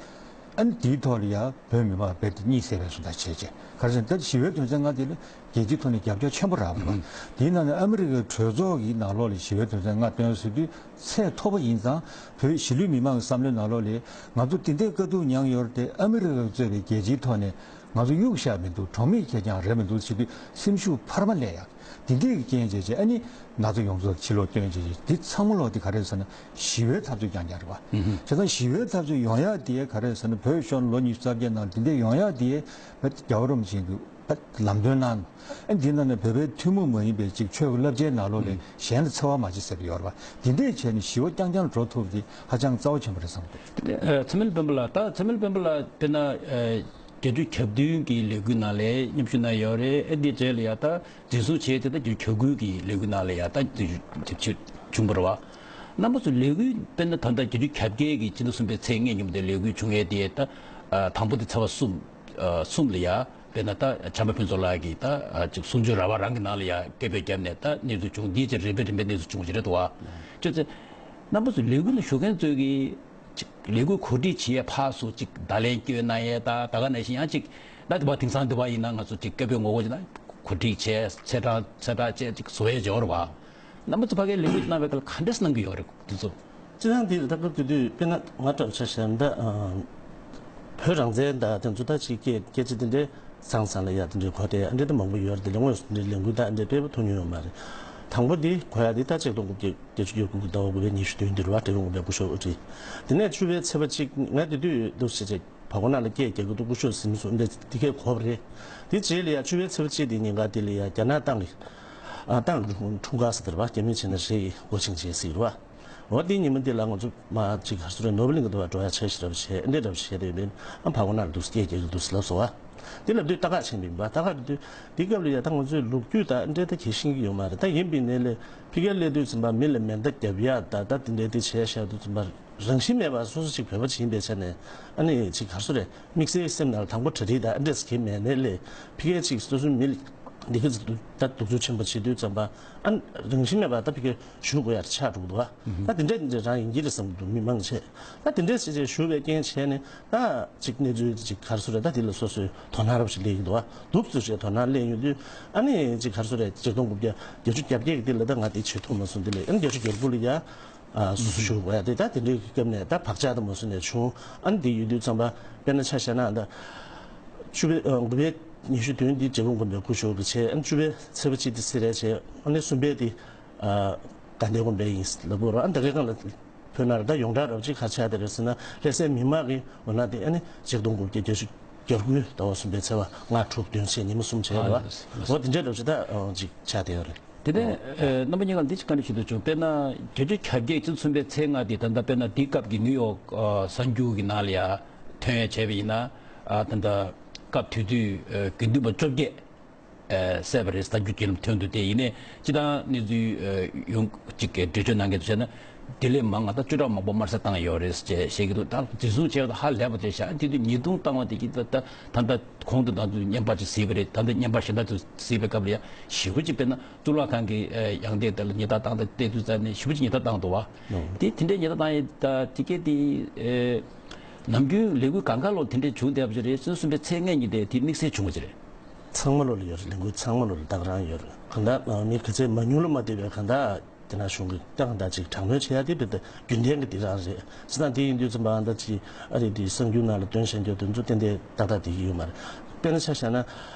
ཨ་ནི་དེའི་ཐོག་ལ་ཡང་བོད་མི་མང་རྦད་དེ་གཉིད་སད་པའི་བཟོ་ལྟ་བྱས་བྱས། ག་རེ་ཟེར་ན། ད་ཞི་བའི་དོན་ཚན་ལྔ་དེ་ལ་རྒྱལ་སྤྱིའི་ཐོག་ནས་རྒྱབ་སྐྱོར་ཆེན་པོ་རག་པ་རེད་པ། དེའི་ནང་ནས་ཨ་མི་རི་ཀའི་གྲོས་ཚོགས་ཀྱི་ནང་ལོགས་ལ་ཞི་བའི་དོན་ཚན་ལྔ་བཏོན་ཟེར་དུས་ཚད་མཐོ་པོ་ཡིན་ཙང་། བོད་གཞིས་ལུས་མི་མང་གི་བསམ་བློའི་ནང་ལོགས་ལ་ང་ཚོ་དེ་འདྲའི་དཀའ་སྡུག་མྱངས་ཡོད་རེད་དེ། ཨ་མི་རི་ཀ་གིས་གཙོས་པའི་རྒྱལ་སྤྱིའི་ཐོག་ནས་ང་ཚོ་གཡུག་བཞག་མི་འདུག། གྲོགས་མེད་ཁེར་རྐྱང་རེད་མི་འདུག་ཟེར་དུས་སེམས་ཤུགས་འཕར་མ་སླེབས་ཡག། དེ་འདྲའི་གི་རྐྱེན་བྱས་བྱས། ཨ་ནི་ན་ཚ་ཡོངས་རྫོགས་ཕྱི་ལོགས་བཏོན་བྱས་བྱས། དེ་ཚང་མ་ལོག་དེ་ག་རེ་ཟེར་ན། ཞི་བའི་འཐབ་རྩོད་རྐྱང་རྐྱང་རེད་པ། བྱས་ཙང་ཞི་བའི་འཐབ་རྩོད་ཡོང་ཡག་དེ་ག་རེ་ཟེར་ན། བོད་གཞུང་ལོ་ཉི་ཤུ་རྩ་བརྒྱད་ནང་དེ་འདྲའི་ཡོང་ཡག་དེ་རྒྱལ་བ་རིན་པོ་ཆེ་གིས་ལམ་སྟོན་གནང་། ཨ་འདི་ནང་ནས་བོད་པའི་ཐུན་མོང་མ་ཡིན་པའི་ཅིག་ཆོས་ཀྱི་བསླབ་བྱའི་ནང་ལོགས་ལ་གཞན་ལ་འཚེ་བ་མ་བྱེད་ཟེར་བ་ཡོད་རེད་པ། དེ་འདྲས་བྱས་ནས་ཞི་བ་རྐྱང་རྐྱང་འགྲོ་ཐུབ་དེ་ཧ་ཅང་རྩ་བ་ཆེན་པོ་རེད་བསམ་གི་འདུག། ཨ་ཚེ་དམན་སྤེན་པ་ལགས། ད་ཚེ་དམན་སྤེན་པ་ལགས་དཔེར་ན་ཨ་བརྒྱད་ཅུ་གྱ་བདུན་གྱི་ལས་འགུལ་ནང་ལ་མཉམ་ཞུགས་གནང་ཡོད་རེད། ཨ་འདི་རྗེས་ལ་ཡ་ད་འཛིན་བཟུང་བྱས་ཏེ། ད་བརྒྱད་ཅུ་གྱ་དགུ་གི་ལས་འགུལ་ནང་ལ་ཡ་ད་འདི་བྱུང་བ་རེད་པ། རྣམ་པ་ཚོ་ལས་འགུལ་དཔེར་ན་ད་ལྟ་བརྒྱད་ཅུ་གྱ་བརྒྱད་ཀྱི་སྤྱི་ཟླ་གསུམ་པའི་ཚེས་ལྔ་ཉིན་མོ་དེ་ལས་འགུལ་བྱུང་ཡས་དེ། ད་ཨ་དང་པོ་དེ་ཚེས་པ་གསུམ་ཨ་གསུམ་ལ་ཡ་དཔེར་ན་ད་བྱམས་པ་ཕུན་ཚོགས་ལགས་ཀྱིས་ད་ཨ་ཅིག་གསུང་ཆོས་ར་བ་རང་གི་ནང་ལ་ཡ་སྐད་འབོད་བརྒྱབ་ནས་ད་གནས་ཚུལ་བྱུང་། འདིའི་རྗེས་རིམ་པས་རིམ་པས་གནས་ཚུལ་བྱུང་བ་ཞིག་རེད་འདུག་པ། ཅོ་ཙེ། རྣམ་པ་ཚོ་ལས་འགུལ་ལ་ཞུགས་མཁན་ཚོས་ཀྱིས་ཅིག་ལས་འགུལ་གོ་སྒྲིག་བྱེད་ཡས་ཕར་ཚུར་ཅིག་བརྡ་ལན་བསྐྱོན་གནང་ཡས། ད་ད་ག་ནང་བཞིན་ཡང་ཅིག་ད་དེ་བ་དེང་སང་དེ་བ་ཡིན་ན་ང་ཚོ་ཅིག་སྐད་འབོད་ངོ་རྒོལ་བྱེད་ན་གོ་སྒྲིག་བྱས། ཚེས་གྲངས་ཚེས་གྲངས་བཅས་ཅིག་བཟོ་ཡས་བྱེད་པ་རེད་པ། རྣམ་པ་ཚོ་ཕ་གིར་ལས་འགུལ་གནང་བའི་སྐབས་ལ་ག་འདྲས་གནང་གི་ཡོད་རེད་འདི་ཚོ། སྤྱིར་བཏང་འདི་ལ་ད་སྐབས་དེ་དུས་དཔེར་ན་ང་འདྲ་བོ་ཆ་བཞག་ན། ད་ཨ་བོད་རང་བཙན་ད་དེ་ཚོ་ད་ཅིག་སྐད་སྐད་ཆ་དེ་འདྲའི་བཟང་བཟང་ལ་ཡ་དེ་འདྲའི་གོ་བསྡད་ཨ་འདྲ་ད་མང་པོ་ཡོད་རེད། དེ་ལས་དངོས་སུ་འདི་ལས་འགུལ་ད་ཨ་འདྲ་དཔེ་པོ་ཐུག་མྱོང་ཡོད་མ་རེད། དང་པོ་འདི་གོ་ཡ་འདི་ད་ཆིག་སྟོང་དགུ་བརྒྱ་བརྒྱད་ཅུ་གྱ་དགུ་གི་ཟླ་བ་དགུ་པའི་ཉི་ཤུ་བདུན་འདིར་བ། འབྲས་སྤུངས་དགོན་པའི་སྐུ་ཞབས་དབུ་ཁྲིད། དེ་ནས་བཅུ་པའི་ཚེས་པ་གཅིག་ང་དེ་དུས་འདུག་ཟེར་བྱས། བར་སྐོར་ནང་ལ་སྐད་རྒྱག་གི་འདུག། སྐུ་ཞབས་ཟིན་སོང་འདི་འདི་གས་གོ་བ་རེད། དེ་རྗེས་ལ་ཡ་བཅུ་པའི་ཚེས་པ་གཅིག་དེ་ཉིན་ཀ་དེ་ལ་ཡ་རྒྱ་ནག་ཏང་གི་ཨ་ཏང་གི་འཁྲུངས་སྐར་ཟེར་དེ་རེད་པ། རྒྱ་མིས་བྱས་ན་རེད་ཡིན་གོ་ཆིང་ཆེ་ཟེར་གི་རེད་པ། འོ་དེ་ཉིན་མོ་འདི་ལ་ང་ཚོ་མ་ཅིག་ག་རེ་ཟེར་རེད། ནོར་བུ་གླིང་གི་འདུག་པ། འགྲོ་ཡ་འཆར་གཞི་འདྲ་བོ་བྱས། འདི་འདྲ་བོ་བྱས་དེ་ཡོད་པས། ཨ་བར་སྐོར་ནང་ལ་འདུག་སྐད་རྒྱག་གི་འདུག་ཟེར་ལབ་སོང་བ། དེ་ལབ་དུས་ལྟ་ག་ཕྱིན་པ་ཡིན་པ། ལྟ་ག་ལབ་དུས་དེ་སྐབས་ལ་ཡ་ད་ང་ཚོའི་ལོ་རྒྱུས་ད་འདྲ་ད་གལ་ཤེས་ཀྱི་ཡོད་མ་རེད། ད་ཡིན་པའི་ནས་ལས་ཕ་གིར་སླེབས་དུས་ཙམ་པ་མི་ལ་མེ་མདའ་རྒྱབ་ཡ་ད་ད་དེ་འདྲ་དེ་བྱས་བཞག་དུས་ཙམ་པ། རང་བཞིན་མེད་པར་སོ་སོ་ཅིག་བོད་པ་ཅིག་ཡིན་པའི་ཆ་ནས། ཨ་ནི་ཅིག་ག་རེ་ཟེར་རེད། དམིགས་བསལ་སེམས་ནང་ལ་དང་པོ་གྲ་སྒྲིག་དང་ཨ་འདྲས་གང་ཡང་མེད་ནའི་ལས། ཕ་གིར་ཅིག་སོ་སོའི་མི་ལ་འདི་ག་ཚོད་ད་གདུག་རྩུབ་ཆེན་པོ་བྱེད་དུས་ཙམ་པ། ཨ་རང་བཞིན་མེད་པར་ད་ཕ་གིར་བཞུགས་དགོས་ཡ་ཆགས་འགྲོ་གི་འདུག་ག། ད་དེ་འདྲས་དེ་འདྲས་རང་ཡིན་གྱི་རེད་བསམ་གྱི་འདུག་མི་མང་ཆེ། ད་དེ་འདྲས་བྱས་བྱས་བཞུགས་པའི་རྐྱེན་བྱས་ནས། ད་ཅིག་གནས་ཚུལ་ཅིག་ག་རེ་ཟེར་རེད། ད་དེ་ལ་སོ་སོའི་དོ་སྣང་རབ་ཞིག་སླེབས་ཀྱི་འདུག་ག། གདུག་རྩུབ་ཅིག་དོ་སྣང་སླེབས་ཡོང་དུས། ཨ་ནི་ཅིག་ག་རེ་ཟེར་རེད། ཆིག་སྟོང་དགུ་བརྒྱ་བརྒྱད་ཅུ་གྱ་བརྒྱད་ཀྱི་དེ་ལ་ད་ང་དེ་བྱེད་ཐུབ་མ་སོང་། དེ་ལས་ཨ་ནི་བརྒྱད་ཅུ་གྱ་དགུ་ལ་ཡ། ཨ་སོ་སོ་ཞུ་དགོས་ཡ་དེ། ད་དེ་འདྲའི་སྐབས་ནས་ད་བག་ཆགས་དང་མ་སོང་ནས་བྱུང་། ཨ་ནི་དེ་ཡོད་དུས་ཙམ་པ་དཔེར་ན་ཆ་བཞག་ན། ད་བཅུ་པའི་ཨ་དགུ་པའི་ཉི་ཤུ་བདུན་འདི་འབྲས་སྤུངས་དགོན་པའི་སྐུ་ཞབས་ཀྱིས་བྱས། ཨ་ནི་བཅུ་པའི་ཚེས་པ་གཅིག་དེ་སེ་ར་བྱས། ཨ་ནི་གསུམ་པའི་དེ་ཨ་དགའ་ལྡན་དགོན་པའི་ཡིན་ལབ་དགོས་རེད། ཨ་ནི་ད་གའི་སྒང་ལ་བོད་ནང་ལ་ད་ཡོངས་གྲགས་རབ་ཅིག་ག་རེ་ཆགས་བསྡད་རེད་ཟེར་ན། སླེ་ཚན་མི་མང་གི་འོ་ན་དེ་ཨ་ནི་ཆིག་སྟོང་དགུ་བརྒྱ་བརྒྱད་ཅུ་གྱ་དགུའི་ཟླ་བ་གསུམ་པའི་ཚེས་པ་ལྔ་དྲུག་བདུན་བྱས་ཉི་མ་གསུམ་བྱས་རེད་པ། ཨ་འོ་དེ་འདྲའི་རབ་ཅིག་ད་ཨ་ཅིག་ཆགས་བསྡད་ཡོད་རེད། དེ་ནས་ཨ་རྣམ་པ་གཉིས་ཀ་འདི་ཅིག་བཀའ་འདྲི་ཞུ་འདོད་བྱུང་། དཔེར་ན་བརྒྱད་ཅུ་གྱ་བརྒྱད་སྤྱི་ཟླ་གསུམ་པའི་ཚེས་ལྔ་དེ་ད་ལྟ་དཔེར་ན་འདི་སྐབས་ཀྱི་ནིའུ་ཡོག་ཨ་གསར་འགྱུར་གྱི་ནང་ལ་ཡ་ཐོན་ཡ་བྱས་པ་ཡིན་ན། ཨ་ད་ལྟ་སྐབས་དེ་དུས་ཨ་དགེ་འདུན་པ་བཅོ་བརྒྱད་ཨ་བསད་པ་རེད་ཟེར་ད་རྒྱུ་རྒྱུན་ལ་ཐོན་འདུག། དེ་ཡིན་ནའི་སྤྱིར་བཏང་གནས་ཚུལ་ཨ་ཡོང་ཅིག་གི་འགྲེལ་བརྗོད་གནང་མཁན་ཚོ་བྱས་ན། དེ་ལས་མང་ང་ད་བཅུ་ཕྲག་མང་པོ་དམར་གསོད་བཏང་ཡོད་རེད་ཅེས་བཤད་ཀྱི་འདུག། ད་འཛིན་བཟུང་བྱས་པ་དང་ཧ་ལས་པ་དེ་བཞག། དེ་དུས་ཉེས་རྡུང་བཏང་བ་དེ་གིས་ད་ད་ད་ལྟ་གོང་དུ་ད་དུང་བརྙན་པར་ཅིག་གཟིགས་པ་རེད། ད་ལྟ་བརྙན་པར་གཞན་དག་ཅིག་གཟིགས་པའི་སྐབས་ལ་ཡ་ཞེ་པོ་ཅིག་དཔེར་ན་གཙུག་ལག་ཁང་གི་ཨ་ཡང་སྟེང་དེ་ལ་ཉེས་རྡུང་བཏང་སྟངས་བལྟས་དུས་ཙམ་ནས་ཞེ་པོ་ཅིག་ཉེས་རྡུང་བཏང་འདུག་པ། ཨོ། དེ་དེ་འདྲའི་ཉེས་རྡུང་བཏང་ཡས་ད་དེ་གས་དེ་ཨེ་ནམ་རྒྱུན་ལས་འགུལ་གང་ག་ལོ་དེ་འདྲའི་བྱུང་བསྡད་པ་ཅིག་རེད། སྤྱི་ཟླ་གསུམ་པའི་ཚེས་ལྔ་ཉིན་དེ་དེ་དམིགས་བསལ་བྱུང་བ་ཅིག་རེད། ཚང་མ་ལོ་ལ་ཡོད་རེད། ལས་འགུལ་ཚང་མ་ལོ་ལ་ད་ག་རང་ཡོད་རེད། གང་ལྟར་མི་ག་ཚད་མང་ཉུང་ལ་མ་ལྟོས་པའི་གང་ལྟར་རྒྱ་ནག་གཞུང་གིས་ད་གང་ལྟར་ཅིག་དྲག་གནོན་བྱེད་ཡ་དེ་དཔེ་ད་རྒྱུན་ལྡན་གྱི་དེ་རང་རེད། བྱས་ཙང་དེ་ཡིན་དུས་ཙམ་པ་ཨ་ད་ཅིག་ཨ་རི་དེའི་གསར་འགྱུར་ནང་ལ་བཏོན་བཞག་རྒྱུ་དེ་ཚོ་ཏན་ཏན་ཏག་ཏག་དེ་གི་ཡོད་མ་རེད། དཔེར་ན་ཆ་བཞག་ན་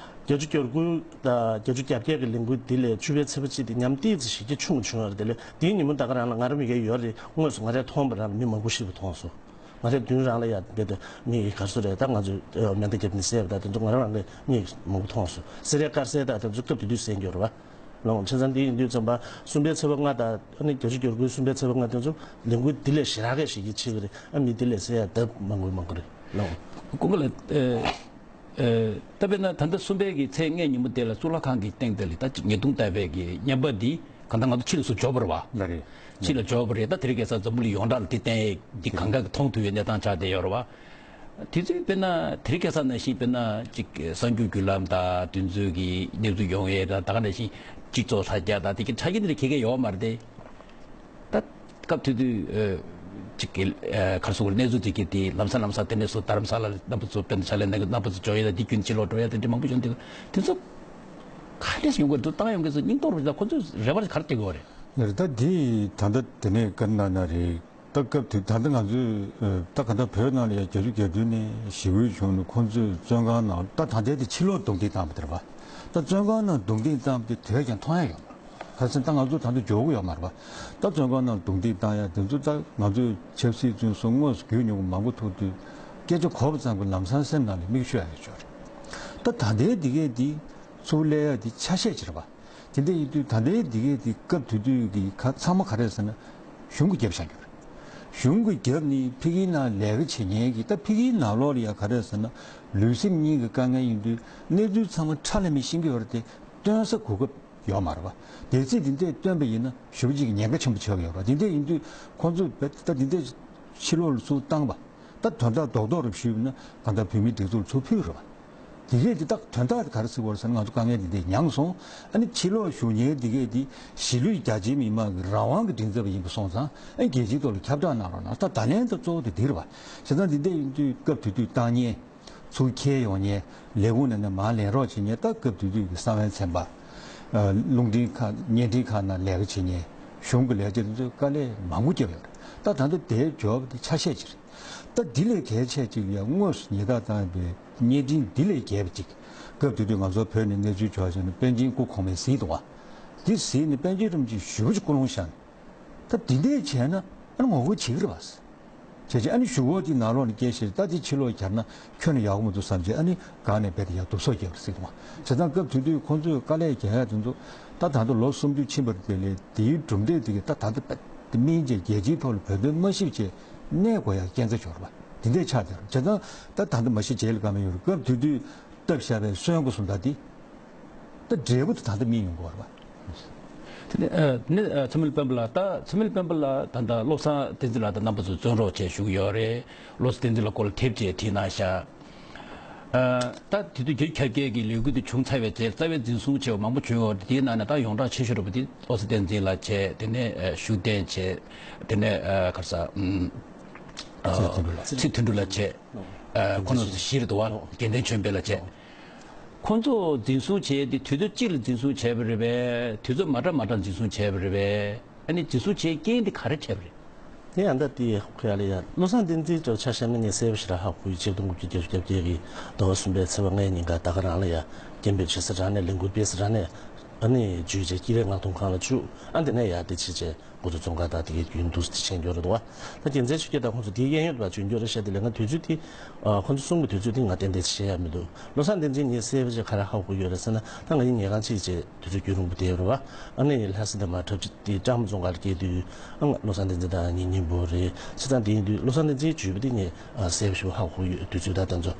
བརྒྱད་ཅུ་གྱ་དགུ་དང་བརྒྱད་ཅུ་གྱ་བརྒྱད་ཀྱི་ལས་འགུལ་དེ་ལས་བཅུ་པའི་ཚེས་པ་གཅིག་དེ་ཉམས་ཏོག་ཙམ་ཞེ་གི་ཆུང་བྱུང་ཡོད་རེད། དེ་ལས་དེའི་ཉིན་མོ་ད་ག་རང་ལ་ང་རང་མི་སྒེར་ཡོད་རེད། དངོས་སུ་ང་རས་མཐོང་བ་རང་ལ་མི་མང་པོ་ཤི་བ་མཐོང་སོང་། ང་རའི་མདུན་རང་ལ་ཡ་དེ་དེ་མི་ག་ཚོད་རེད། ད་ང་ཚོས་མེ་མདའ་བརྒྱབ་ནས་བསད་པ་དང་དེ་ཚོ་ང་རང་རང་ལ་མི་མང་པོ་མཐོང་སོང་། སེ་རའི་དཀར་ཟས་དང་དེ་ཚོ་སྐབས་དེ་དུས་བསད་འགྱོ་རེད་པ། ལོང་བྱས་ཙང་དེ་ཡིན་དུས་ཙམ་པ་གསུམ་པའི་ཚེས་པ་ལྔ་དང་ཨ་ནི་བརྒྱད་ཅུ་གྱ་དགུའི་གསུམ་པའི་ཚེས་པ་ལྔ་དེ་ཚོ་ལས་འགུལ་འདི་ལས་ཞེ་དྲག་གི་ཞེ་གི་ཆེ་གི་རེད། ཨ་མི་འདི་ལས་བསད་ཡ་ལྡབ་མང་པོ་མང་པོ་རེད་ལོང་། ཀུན་དགའ་ལགས། ཨེ་ཨེ་ད་དཔེར་ན་ད་ལྟ་གསུམ་པའི་གི་ཚེས་ལྔའི་ཉིན་མོ་དེ་ལ་གཙུག་ལག་ཁང་གི་སྟེང་དེ་ལ་ད་ཉེས་རྡུང་བཏང་བའི་གི་བརྙན་པར་འདི། གང་ལྟར་ང་ཚོ་ཕྱི་ལ་ཚུར་འབྱོར་བ་རེད་བ། ལགས་རེད། ཕྱི་ལ་འབྱོར་བ་རེད། ད་དེ་རིང་ཁ་སང་འཛམ་བུ་གླིང་ཡོངས་གྲགས་ལ་དེ་བསྟན་ཡས་འདི་གང་ག་གིས་མཐོང་ཐུབ་པའི་གནས་སྟངས་ཆགས་བསྡད་ཡོད་རེད་བ། དེ་ཚོའི་དཔེར་ན་དེ་རིང་ཁ་སང་ནང་བཞིན་དཔེར་ན་ཅིག་གསར་འགྱུར་བརྒྱུད་ལམ་དང་དེ་ཚོའི་གི་གནས་ཚུལ་ཡོང་ཡས་དང་ད་ག་ནང་བཞིན་སྤྱི་ཚོགས་ལྷ་རྒྱ་དང་དེ་གི་ཆ་རྐྱེན་དེ་འདྲ་ག་གེ་ཡོད་མ་རེད་དེ། ད་སྐབས་དེ་དུས་ཨ་ཅིག་གི་ཨ་ག་རེ་ཟེར་དགོས་རེད། གནས་ཚུལ་དེ་གི་དེ་ལམ་སང་ལམ་སང་དེ་ནས་བཟུང་རྡ་རམ་ས་ལ་རྣམ་པ་ཚོ་དཔེར་ན་ཕྱག་ལས་གནང་མཁན་རྣམ་པ་ཚོ་འབྱོར་ཡས་དང་དེ་བརྒྱུད་ཕྱིར་ལོག་འགྲོ་ཡས་དེ་འདྲ་མང་པོ་བྱུང་དེ་དེ་ཚོ་ག་འདྲས་ཡོང་གི་འདུག་བཏང་ཡོང་གི་ཚོ་སྙིང་སྟོབས་རེད། ད་ཁོ་ཚོས་རེ་བ་ག་རེ་བརྒྱབ་ཀྱི་ཡོད་རེད། ཡ་རེད། ད་འདི་ད་ལྟ་དེ་ནས་བཀའ་གནང་ན་རེད། ད་སྐབས་དེ་ད་ལྟ་ང་ཚོས་ཨ་ད་ག་ད་བོད་ནང་ལ་ཡ་བརྒྱད་ཅུ་གྱ་བདུན་ནས་ཞི་རྒོལ་བྱུང་ནས་ཁོང་ཚོས་བཙོན་ཁང་ནང་ད་ད་ལྟའི་དེ་ཕྱིར་ལོག་རྡུང་རྡེག་བཏང་བ་དེ་རེད་པ། ད་བཙོན་ཁང་ནང་རྡུང་རྡེག་བཏང་བ་དེ་དོལ་རྒྱལ་མཐོང་ཡ་ཡོད་མ་རེད། ག་རེ་ཟེར་ན་ད་ང་ཚོ་ད་དུང་འབྱོར་གྱི་ཡོད་མ་རེད་པ། ད་བཙོན་ཁང་ནང་རྡུང་རྡེག་བཏང་ཡ་དེ་ཚོ་ད་ང་ཚོས་ཆབ་སྲིད་བཙོན་སོགས་དངོས་སུ་བརྒྱུད་མྱོང་གི་མང་པོ་ཐུག་དུས་སྐད་ཆ་གོ་བ་ཙམ་གྱིས་ལམ་སང་སེམས་ནང་ལ་མིག་ཆུ་ཡ་ཡོད་ཆོག་རེད། ད་ད་ལྟའི་འདི་གས་འདི་ཚུར་སླེབས་ཡ་འདི་ཆ་ཤས་ཅིག་རེད་པ། དེ་འདྲ་ཡིན་དུས་ད་ལྟའི་འདི་གས་འདི་སྐབས་དེ་དུས་ཀྱི་ཁ་ཚང་མ་ག་རེ་ཟེར་ན་གཞུང་གིས་རྒྱབ་བཞག་རྒྱུ་རེད། གཞུང་གིས་རྒྱབ་ནི་ཕ་གིའི་ནང་ལས་ཀ་བྱེད་མཁན་གྱི་ད་ཕ་གིའི་ནང་ལོགས་ལ་ཡ་ག་རེ་ཟེར་ན་ལུས་སེམས་གཉིས་ཀྱི་དཀའ་ངལ་ཡིན་དུས་གནས་ཚུལ་ཚང་མ་ཁྲ་ལམ་མེ་ཤེས་ཀྱི་ཡོད་རེད་དེ་སྟོན་ས་གོ་སྐབས་ཡོད་མ་རེད་པ། དེ་ཚེ་འདི་འདྲས་སྟོན་པ་ཡིན་ན་ཞེ་པོ་ཅིག་ཉེན་ཁ་ཆེན་པོ་ཆགས་ཀྱི་ཡོད་རེད་པ། དེ་འདྲས་ཡིན་དུས་ཁོང་ཚོས་ད་འདི་འདྲས་ཕྱིར་ལོག་ལ་ཚུར་བཏང་བ། ད་དོན་དག་རྡོག་རྡོག་རེ་ཞུས་ན་གང་ལྟར་བོད་མིའི་སྒྲིག་འཛུགས་ལ་ཚུར་ཕུལ་རེད་པ། དེ་གས་དེ་ད་དོན་དག་དེ་ག་རེ་ཟེར་དགོས་རེད་ཟེར་ན་ང་ཚོ་དཀའ་ངལ་འདི་འདྲས་མྱངས་སོང་། ཨ་ནི་ཕྱིར་ལོག་ཞུ་མཁན་འདི་གས་དེ་གཞིས་ལུས་རྒྱ་ཆེའི་མི་མང་གི་རང་དབང་གི་མགྲིན་ཚབ་པ་ཡིན་པ་སོང་ཙང་ཨ་ནི་རྒྱལ་སྤྱིའི་ཐོག་ལ་ཁྱབ་བསྒྲགས་གནང་རོགས་གནང་། ད་ད་ལན་ད་གཙོ་བོ་དེ་འདི་རེད་པ། བྱས་ཙང་འདི་འདྲས་ཡིན་དུས་སྐབས་དེ་དུས་བཏང་མཁན། ཚུར་འཁྱེར་ཡོང་མཁན་ལས་ཁུངས་ནང་ནས་མར་ལེན་རོགས་བྱེད་མཁན་ད་སྐབས་དེ་དུས་ཀྱི་གསང་བའི་ཚན་པ། ཨ་རླུང་འཕྲིན་ཁང་བརྙན་འཕྲིན་ཁང་ནང་ལས་ཀ་བྱེད་མཁན་གཞུང་གི་ལས་བྱེད་དེ་ཚོས་དཀའ་ལས་མང་པོ་བརྒྱབ་ཡོད་རེད། ད་ད་ལྟ་དེའི་འབྱོར་བ་དེ་ཆ་ཤས་ཅིག་རེད། ད་འདི་ལས་གལ་ཆེ་ཅིག་ཡང་དངོས་སུ་ཉེས་རྡུང་བཏང་བའི་བརྙན་འཕྲིན་འདི་ལས་རྒྱས་པ་ཅིག་སྐབས་དེ་དུས་ང་ཚོ་བོད་ནས་གནས་ཚུལ་འབྱོར་བྱས་ནས་པཎ་ཆེན་སྐུ་གོང་མས་གཟིགས་འདུག་བ། འདི་གཟིགས་ནས་པཎ་ཆེན་རིན་པོ་ཆེ་ཞེ་པོ་ཅིག་ཀུན་སློང་བཞག་ནས། ད་འདི་འདྲས་བྱས་ན་ཨ་ནི་ངོ་རྒོལ་བྱེད་ཀྱི་རེད་པ། བྱས་རྗེས་ཨ་ནི་གཞུག་གུ་དེ་ནང་ལོགས་ནས་སྐད་བཤད། ད་དེ་ཕྱི་ལོགས་གྱར་ན་ཁྱོན་ནས་ཡག་པོ་མི་འདུག་བསམ་རྗེས་ཨ་ནི་སྒང་ནས་རྦད་དེ་ཡར་བསྡུ་གསོག་རྒྱག་རེད་ཟེར་གྱི་འདུག་བ། བྱས་ཙང་སྐབས་དེ་དུས་ཁོང་ཚོས་དཀའ་ལས་རྒྱག་ཡ་དེ་ཚོ་ད་ད་ལྟ་ལོ་སུམ་ཅུ་ཕྱིན་པ་རེད། དེ་ལས་དེའི་གྲུབ་འབྲས་དེ་གས་ད་ད་ལྟ་རྦད་དེ་སྨིན་བྱས་རྒྱལ་སྤྱིའི་ཐོག་ལ་བོད་དོན་མ་ཤེས་བྱས་གནས་དགོས་ཡ་སྐྱེན་འཚོལ་ཆོག་རེད་པ། དེ་འདྲས་ཆགས་བསྡད་རེད། བྱས་ཙང་ད་ད་ལྟ་མ་ཤི་རྗེས་ལ་དཀའ་མོ་ཡོད་རེད། སྐབས་དེ་དུས་བཏབ་བཞག་པའི་སོན་གོ་སུམ་རྟགས་དེ། ད་འབྲས་བུ་དེ་ད་ལྟ་སྨིན་ཡོང་གི་ཡོད་རེད་པ། དེ་ནས་ཨ་ནི་ཨ་ཚེ་རིང་སྤེན་པ་ལགས། ད་ཚེ་རིང་སྤེན་པ་ལགས་ད་ལྟ་བློ་བཟང་བསྟན་འཛིན་ལགས་དང་རྣམ་པ་ཚོ་བཙོན་རོགས་བྱས་བཞུགས་ཡོད་རེད། བློ་བཟང་བསྟན་འཛིན་ལགས་སྐོར་ལ་དེབ་ཅིག་བྲིས་གནང་ཤག་ཨ་ད་དེ་དུས་བརྒྱད་ཅུ་གྱ་བརྒྱད་ཀྱི་ལས་འགུལ་དེ་བྱུང་ཚར་བའི་རྗེས་རྩ་བའི་འཛིན་བཟུང་བྱས་པ་མང་པོ་བྱུང་ཡོད་རེད། དེའི་ནང་ནས་ད་ཡོངས་གྲགས་ཆེ་ཤོས་རེད་པ་དེ་བློ་བཟང་བསྟན་འཛིན་ལགས་བྱས། དེ་ནས་ཨ་ཤུགས་ལྡན་བྱས། དེ་ནས་ཨ་ག་རེ་ཟེར་ཨམ་ཨ་ཚེ་དོན་གྲུབ་ལགས། ཚེ་དོན་གྲུབ་ལགས་བྱས། ཨ་ཁོང་རྣམ་ཚོ་བཞི་རེད་འདུག་བ། དགེ་ལྡན་ཆོས་འཕེལ་ལགས་བྱས། ཁོང་ཚོ་འཛིན་བཟུང་བྱས་ཏེ་དུས་ཚོད་གཅིག་ལ་འཛིན་བཟུང་བྱས་པ་རེད་པས། དུས་ཚོད་མ་འདྲ་མ་འདྲ་འཛིན་བཟུང་བྱས་པ་རེད་པས། ཨ་ནི་འཛིན་བཟུང་བྱེད་རྐྱེན་དེ་ག་རེ་བྱས་པ་རེད། དེ་ཡང་ད་དེ་ཁོ་ཡ་ལ་ཡ་བློ་བཟང་བསྟན་འཛིན་ཅོ་ཆ་བཞག་ན་ངས་གསལ་པོ་ཞིག་ལ་ཧ་གོ་གི། ཆིག་སྟོང་དགུ་བརྒྱ་བརྒྱད་ཅུ་གྱ་བརྒྱད་ཀྱི་ཟླ་བ་གསུམ་པའི་ཚེས་པ་ལྔའི་ཉིན་ཀ་ད་ག་རང་ལ་ཡ་སྐད་འབོད་བྱེད་ས་རང་ནས་ལས་འགུལ་སྤེལ་ས་རང་ནས་ཨ་ནི་བརྒྱུད་བྱས་དཀྱིལ་ལས་མངགས་གཏོང་ཁང་ལ་བཅུག་ཨ་དེ་ནས་ཡ་དེ་བྱས་བྱས། འགོ་ཚུགས་བཙོན་ཁང་དང་དེ་གའི་རྒྱུན་དུ་ཕྱིན་ཡོད་རེད་འདུག་བ། ད་རྒྱལ་མཚན་ཆོས་རྒྱལ་དང་ཁོང་ཚོ་དེའི་གཡས་གཡོན་དུ་བ་བྱོན་རྒྱུ་རེད་ཤག་དེ་ལས་ང་དུས་ཚོད་དེ་ཨ་ཁོང་ཚོ་གསུང་གི་དུས་ཚོད་དེ་ང་ཏན་ཏན་ཞེད་ཡ་མི་འདུག་བློ་བཟང་བསྟན་འཛིན་ངས་གསལ་པོ་ཅིག་ག་རེ་ཧ་གོ་ཡོད་རེད་ཟེར་ན། ད་ང་གཉིས་ཉལ་ཁང་གཅིག་བྱས་དུས་ཚོད་རྒྱུན་རིང་པོ་བསྡད་ཡོད་རེད་བ། ཨ་ནི་ལྷ་ས་དང་མ་འཁྲབ་ཅིག་དེ་སྦྲགས་མོ་རྫོང་ཁག་ལ་སྐྱེལ་དུས་ཨ་ང་བློ་བཟང་བསྟན་འཛིན་དང་ངའི་གཉེན་པོ་རེད། བྱས་ཙང་དེ་ཡིན་དུས་བློ་བཟང་བསྟན་འཛིན་བརྒྱུད་པ་དེ་ངས་ཨ་གསལ་པོ་ཞིག་ཧ་གོ་ཡོད། དུས་ཚོད་ད་ད་ཚོ་